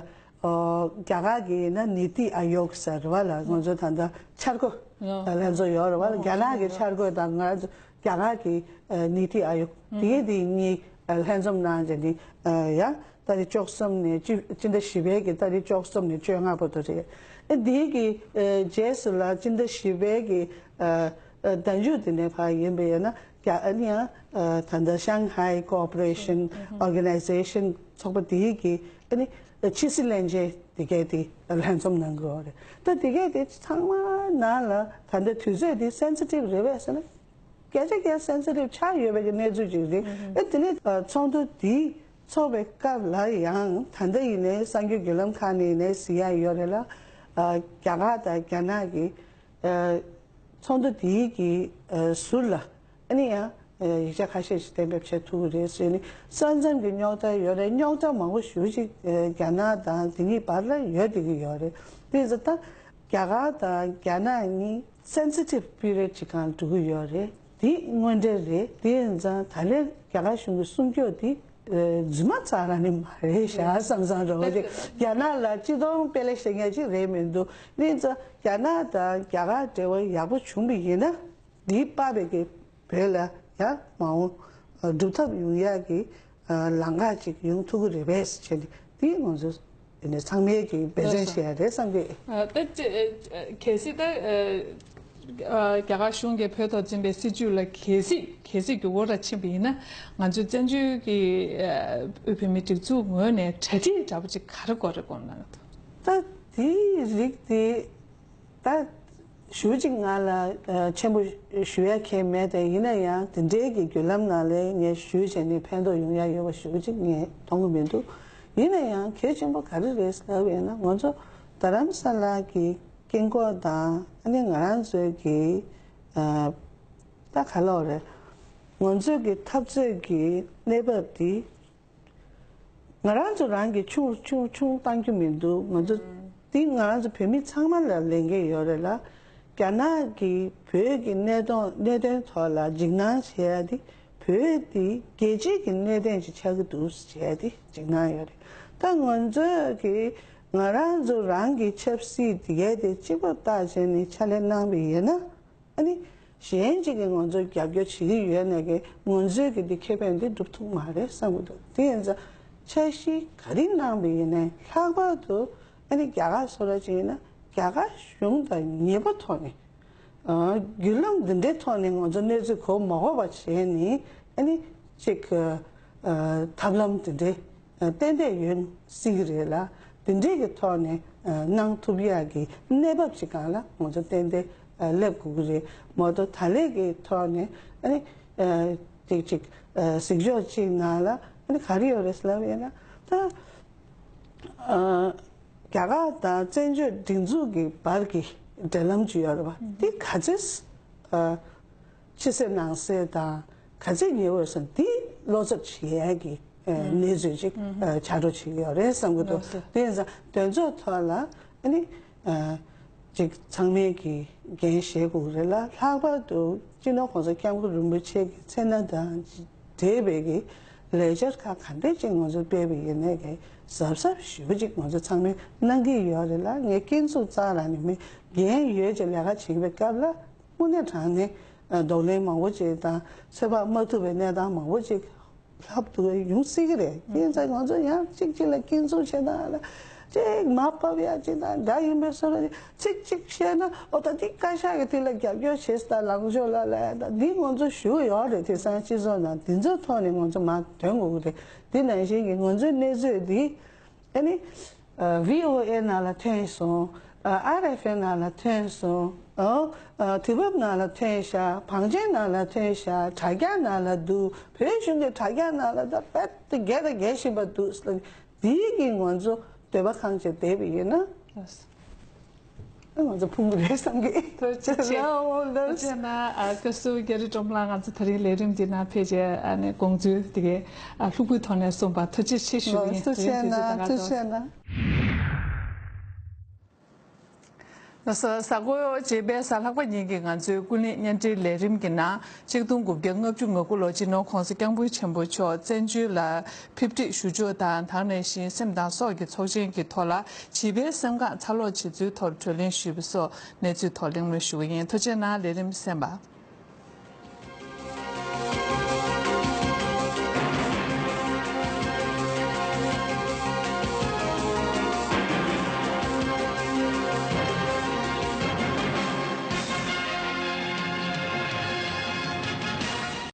ཨ་རྒྱ་གར་གི་ན་ནི་ཏི་ཨ་ཡོག་ཟེར་བ་ལ། ང་ཚོ་ད་ལྟ་འཆར་འགོད་ལྷན་ཚོགས་ཡོད་རེད་བ་ལ། རྒྱ་ནག་གི་འཆར་འགོད་དང་ང་ཚོ་རྒྱ་གར་གི་ཨ་ནི་ཏི་ཨ་ཡོག་དེ་གའི་དེ་གཉིས་ཨ་ལྷན་འཛོམས་གནང་བྱས་ནས་ཨ་ཡང་ཏ་རིག་བཅུ་གསུམ་ནས་སྤྱི་སྤྱི་ཟླ་བཞི་པའི་གི་ཏ་རིག་བཅུ་གསུམ་ནས་བཅོ་ལྔ་བར་དུ་རེད། ཨ་འདིའི་གི་ཨ་རྗེས་སུ་ལ་སྤྱི་ཟླ་བཞི་པའི་གི་ཨ་ཨ་ཟླ་མཇུག་དེ་ནས་ཕར་ཡིན་པ་ཡིན་ན། རྒྱ་ཨ་ནི་ཡང་ཨ་ད་ལྟ་Shanghai Cooperation Organization ཚོགས་པ་དེའི་གི་ཨ་ནི་ཕྱི་སྲིད་བློན་ཆེན་དེ་གས་དེ་ལྷན་འཛོམས་གནང་གི་ཡོད་རེད། ད་དེ་གས་དེ་ཚང་མ་ནང་ལ་ད་ལྟ་དུས་ཚོད་དེ་སེན་སི་ཊིབ་རེད་པས་ཟེར་ན། བརྒྱ་ཆ་བརྒྱ་སེན་སི་ཊིབ་ཆགས་ཡོད་པའི་གི་གནས་ཚུལ་ཅིག་རེད། ཨ་དེ་ནས་ཨ་ཚོགས་འདུ་དེ་ཚོགས་པའི་སྐབས་ལ་ཡང་ད་ལྟ་ཡིན་ནའི་གསར་འགྱུར་བརྒྱུད་ལམ་ཁག་ནས་ཡིན་ནའི་གཟིགས་ཡ་ཡོད་རེད་ལ། ཨ་རྒྱ་གར་དང་རྒྱ་ནག་གི་ཨ་ཚོགས་འདུ་དེའི་གི་ཨ་ཟུར་ལ་ཨ་ནི་ཡང་ཨ་ཡིག་ཆ་ཁ་ཤས་ཤིག་གཏན་འབེབས་བྱེད་ཐུབ་ཀྱི་རེད་ཟེར་ནས། ས་མཚམས་ཀྱི་རྙོག་དྲ་ཡོད་རེད། རྙོག་དྲ་མང་པོ་ཞེ་པོ་ཅིག་ཨ་རྒྱ་ནག་དང་དེ་གཉིས་བར་ལ་ཡོད་བསྡད་ཀྱི་ཡོད་རེད། དེ་ཚོ་ད་རྒྱ་གར་དང་རྒྱ་ནག་གཉིས་སེན་སི་ཊིབ་པི་རི་ཡོཌ་ཅིག་སྒང་འགྲོ་གི་ཡོད་རེད། དེ་དངོས་འབྲེལ་རེད། དེ་ཡིན་ཙང་ད་ལན་རྒྱ་གར་གཞུང་གི་གསུང་སྐྱོ་དེ་ རྫུན་མ་རྩ་རང་ནི་མ་རེད་ཤག་བསམ་བསམ་རོ་ཅིག་རྒྱ་ནག་ལ་སྤྱི་སྟོང་དཔེ་ལེགས་ཤེས་མཁན་ཅིག་རེད་མི་འདུག་ནི་ཙ་རྒྱ་ནག་དང་རྒྱ་གར་འབྲེལ་བ་ཡག་པོ་བྱུང་བ་ཡིན་ན་འདིའི་པ་བེ་གི་བོད་ལ་ཡང་མ་འོངས་སྒྲུབ་ཐབས་ཡོང་ཡག་གི་ལམ་ཁ་ཅིག་ཡོང་ཐུབ་ཀྱི་རེད་པས་ཟེར་བྱས་ནས་འདི་ང་ཚོ་ཚང་མས་ཀྱི་འབད་བརྩོན་བྱེད་ཡ་རེད་བསམ་གི། ད་གལ་སྲིད་ད་རྒྱ་གར་གཞུང་གིས་བོད་ཐོག་འཛིན་པའི་སྲིད་བྱུས་ལ་གལ་སྲིད་གལ་སྲིད་འགྱུར་བ་ར་ཕྱིན་པ་ཡིན་ན་ང་ཚོའི་བཙན་བྱོལ་གྱི་དབུས་བོད་མིའི་སྒྲིག་འཛུགས་ངོས་ནས་གྲ་སྒྲིག་འདྲ་པོ་ཅིག་ག་རེ་དགོས་རེད་དགོངས་གནང་གི་འདུག་ད་དེའི་རིགས་དེ་ད་ཞུ་ཅིག་ང་ལ་ཆེན་པོ་ཞུ་ཡ་གང་མེད་དེ་ཡིན་ན་ཡང་དེ་འདྲའི་གི་བརྒྱུད་ལམ་ནང་ལས་ངས་ཞུས་བྱས་ནས་ཕན་ཐོགས་ཡོང་ཡ་ཡོད་པ་ཞུ་ཅིག་ངས་མཐོང་གི་མི་འདུག་ཡིན་ན་ཡང་གལ་ཆེན་པོ་ག་རེ་རེད་ལབ་ཡིན་ན་ང་ཚོ་རྡ་རམ་ས་ལ་གི་དཀྱིལ་འཁོར་དང་ཨ་ནི་ང་རང་ཚོའི་གི་ད་ག་ལབ་རེད། ང་ཚོའི་གི་འཐབ་རྩོད་ཀྱི་གནས་བབ་འདི་ང་རང་ཚོ་རང་གི་ཆུང་ཆུང་ཆུང་བཏང་རྒྱུ་མི་འདུག་ང་ཚོ་འདི་ང་རང་ཚོ་བོད་མི་ཚང་མ་ལ་ལས་འགན་ཡོད་རེད་ལ། རྒྱ་ནག་གི་བོད་ཀྱི་གནད་དོན་གནད་དོན་ཐོག་ལ་འཇིགས་སྣང་བྱེད་ཡ་དེ་བོད་འདི་རྒྱལ་སྤྱིའི་གི་གནད་དོན་ཅིག་ཆགས་ཀྱི་འདུག་ཟེར་ཡ་དེ་འཇིགས་སྣང་ཡོད་རེད། ད་ང་ཚོས་གི་ང་རང་ཚོ་རང་གི་ཆབ་སྲིད་དེ་གས་དེ་གཅིག་པ་བལྟ་བྱས་ནས་ཕྱག་ལས་གནང་བ་ཡིན་ན། ཨ་ནི་གཞན་གཅིག་གིས་ང་ཚོར་རྒྱབ་སྐྱོར་བྱེད་ཀྱི་ཡོད་ནས་ཀྱི་ང་ཚོའི་གི་འདི་ཁེ་ཕན་འདི་སྒྲུབ་ཐུབ་མ་རེད་བསམ་གྱི་འདུག་དེ་ཡིན་ཙང་འཆར་གཞི་ག་རེ་གནང་བ་ཡིན་ནའི་ལྷག་པར་དུ་ཨ་ནི་རྒྱ་གར་སོགས་ར་ཅིག་ཡིན་ན་རྒྱ་གར་གཞུང་དང་ཉེ་པོ་ཐོག་ནས་བརྒྱུད་ལམ་འདི་འདྲའི་ཐོག་ནས་ང་ཚོ་གནས་ཚུལ་གོ་མ་གོ་བ་བྱས་ནས་ཨ་ནི་ཅིག་ཐབས་ལམ་འདི་འདྲའི། ཏན་ཏན་ཡོད་སྲིད་ཀྱི་རེད་ལ། དེ་འདྲའི་གི་ཐོག་ནས་གནང་ཐུབ་ཡག་གི་གནས་བབ་ཅིག་སྒང་ལ་ང་ཚོ་ཏན་ཏན་སླེབས་དགོས་ཀྱི་རེད་མ་གཏོགས་ད་ལས་ཀྱི་ཐོག་ནས་ཨ་ནི་ཅིག་ཅིག་གཟིགས་ཕྱོགས་གཅིག་ནང་ལ་ཨ་ནི་ག་རེ་ཡོད་རེད་ཟེར་ལབ་ཡིན་ན་ད་རྒྱ་གར་དང་བཙན་བྱོལ་སྒྲིག་འཛུགས་ཀྱི་བར་གྱི་འབྲེལ་ལམ་ཅིག་ཡོད་རེད་བ། འདི་ག་ཚོད། ཕྱི་གསལ་ནང་གསལ་དང་ག་ཚད་ཉེ་བར་སོང་འདི་བློ་འཚབ་བྱེད་ཡས་ཀྱི་གནས་ཚུལ་ཅིག་ཆགས་འགྲོ་བྱེད་ཀྱི་ཡོད་རེད་བསམ་གྱི་འདུག་དེ་ཡིན་ཙང་དོན་ཚོགས་ཐོག་ལ་ཨ་ནི་ཅིག་ཚང་མས་ཀྱི་འགན་བཞེས་དགོས་ཀྱི་རེད་ལ། ལྷག་པར་དུ་སྤྱི་ནོར་༸གོང་ས་༸སྐྱབས་མགོན་རིན་པོ་ཆེ་གི་མཚན་སྣ་དང་འབྲེལ་བའི་གི་ལས་འཆར་ཁག་ག་འདྲས་ཅིག་ང་ཚོ་སྤེལ་བ་ཡིན་ནའི་གི་གཟབ་གཟབ་ཞེ་པོ་ཅིག་ང་ཚོ་ཚང་མས་གནང་གི་ཡོད་རེད་ལ། ངས་སྐྱོན་འཛུགས་རྩ་རང་ནས་མེད། འགན་ཡོད་ཅེས་ལས་ཀ་བྱེད་པའི་སྐབས་ལ། དངོས་གནས་དྲང་གནས་གདོང་ལེན་མང་པོ་ཅིག་དང་ཚོད་དཔག་མ་ཐུབ་པའི་གནས་སྟངས་མང་པོ་ཅིག་ལྷག་ཏུ་ཡོང་སྲིད་ཀྱི་རེད། ཡིན་ཙང་ང་ཚོ་ཡང་གཅིག་གཅིག་ལ་སྐྱོན་འཛུགས་བྱེད་སྟངས་ལ་ཅིག་མར་ཕབ་ཡ་ཅིག་དང་འདྲ་ཡིན་པའི་བཟོ་འདྲ་ཅིག་ཅིག་ཅིག་བཤད་ན་འོ་ད་འདི་བཀའ་ཤག་གི་དེ་ལ་རྒྱབ་སྐྱོར་བྱེད་སྟངས་ལངས་ཕྱོགས་ལ་ལ་ཡ་ད་འདི་ང་ཚོ་ཞུ་གི་ཡོད་རེད། དེང་སང་སྤྱི་ཚོགས་ནང་འདི་ཚོའི་ཐོག་ནས་ང་ཚོ་མར་ཐོན་དགོས་ཀྱི་རེད། འདི་ནང་བཞིན་གྱི་ང་ཚོའི་གནས་ཚུལ་འདི། ཨ་ནི། ཨ། བྷི་ཨོ་ཨེ་ནང་ལ་ཐོན་སོང་། ཨ། ཨར་ཨེཕ་ཨེ་ནང་ལ་ཐོན་སོང་། ཨོ། ཨ། དུས་བབ་ནང་ལ་ཐོན་ཤག་བང་ཆེན་ནང་ལ་ཐོན་ཤག་དྲ་རྒྱ་ནང་ལ་འདུག་བོད་གཞུང་གི་དྲ་རྒྱ་ནང་ལ་ད་རྦད་དེ་རྒྱས་དང་རྒྱས་བཞིན་པ་འདུག་ཟེར་ལབ། འདིའི་གི་ང་ཚོ་འདོད་པ་ཁེངས་བྱས་བསྡད་པ་ཡིན་ན། ལགས་སོ། ང་ཚོ་ཕུང་གི་རེད་བསམ་གི། ཐུགས་རྗེ་ཆེ། ལགས་འོ་ལགས། ཐུགས་རྗེ་གནང་། ཨ། བཀའ་ཟུར་རྒྱ་རི་སྒྲོལ་མ་ལགས་ང་ཚོ་དེ་རིང་ལས་རིམ་འདི་ནང་ཕེབས་བྱས་ཨ་ནི་དགོངས་ཚུལ་དེ་གའི་ཨ་ལྷུག་པོའི་ཐོག་ནས་གསུངས་པ་ཐུགས་རྗེ་ཆེ་ཞུ་གི་ཡིན། ཐུགས་རྗེ་གནང་། ཐུགས་རྗེ་གནང་། ལགས་སོ། གཟའ་འཁོར་རྗེས་མའི་གཟའ་ལྷག་པ་ཉིན་གྱི་ང་ཚོའི་ཀུན་གླེང་བརྙན་འཕྲིན་ལས་རིམ་གྱི་ནང་ཆིག་སྟོང་དགུ་བརྒྱ་ལྔ་བཅུ་ང་དགུ་ལོར་སྤྱི་ནོར་༸གོང་ས་༸སྐྱབས་མགོན་ཆེན་པོ་མཆོག་བཙན་བྱོལ་ལ་ཕེབས་འཁྲིད་ཞུ་ཕྱོགས་དང་དེ་ནང་བཞིན་སེམས་དང་སྲོག་གི་ཚོགས་ཆེན་གྱི་ཐོག་ལ་བྱིས་པའི་སེམས་ཁམས་འཚར་ལོངས་བྱེད་ཚུལ་ཐོག་གྲོས་གླེང་ཞུས་པ་སོགས་གནས་ཚུལ་ཐོག་གླེང་མོལ་ཞུ་གི་ཡིན། ཐུགས་རྗེ་གནང་། ལས་རིམ་གསན་པ།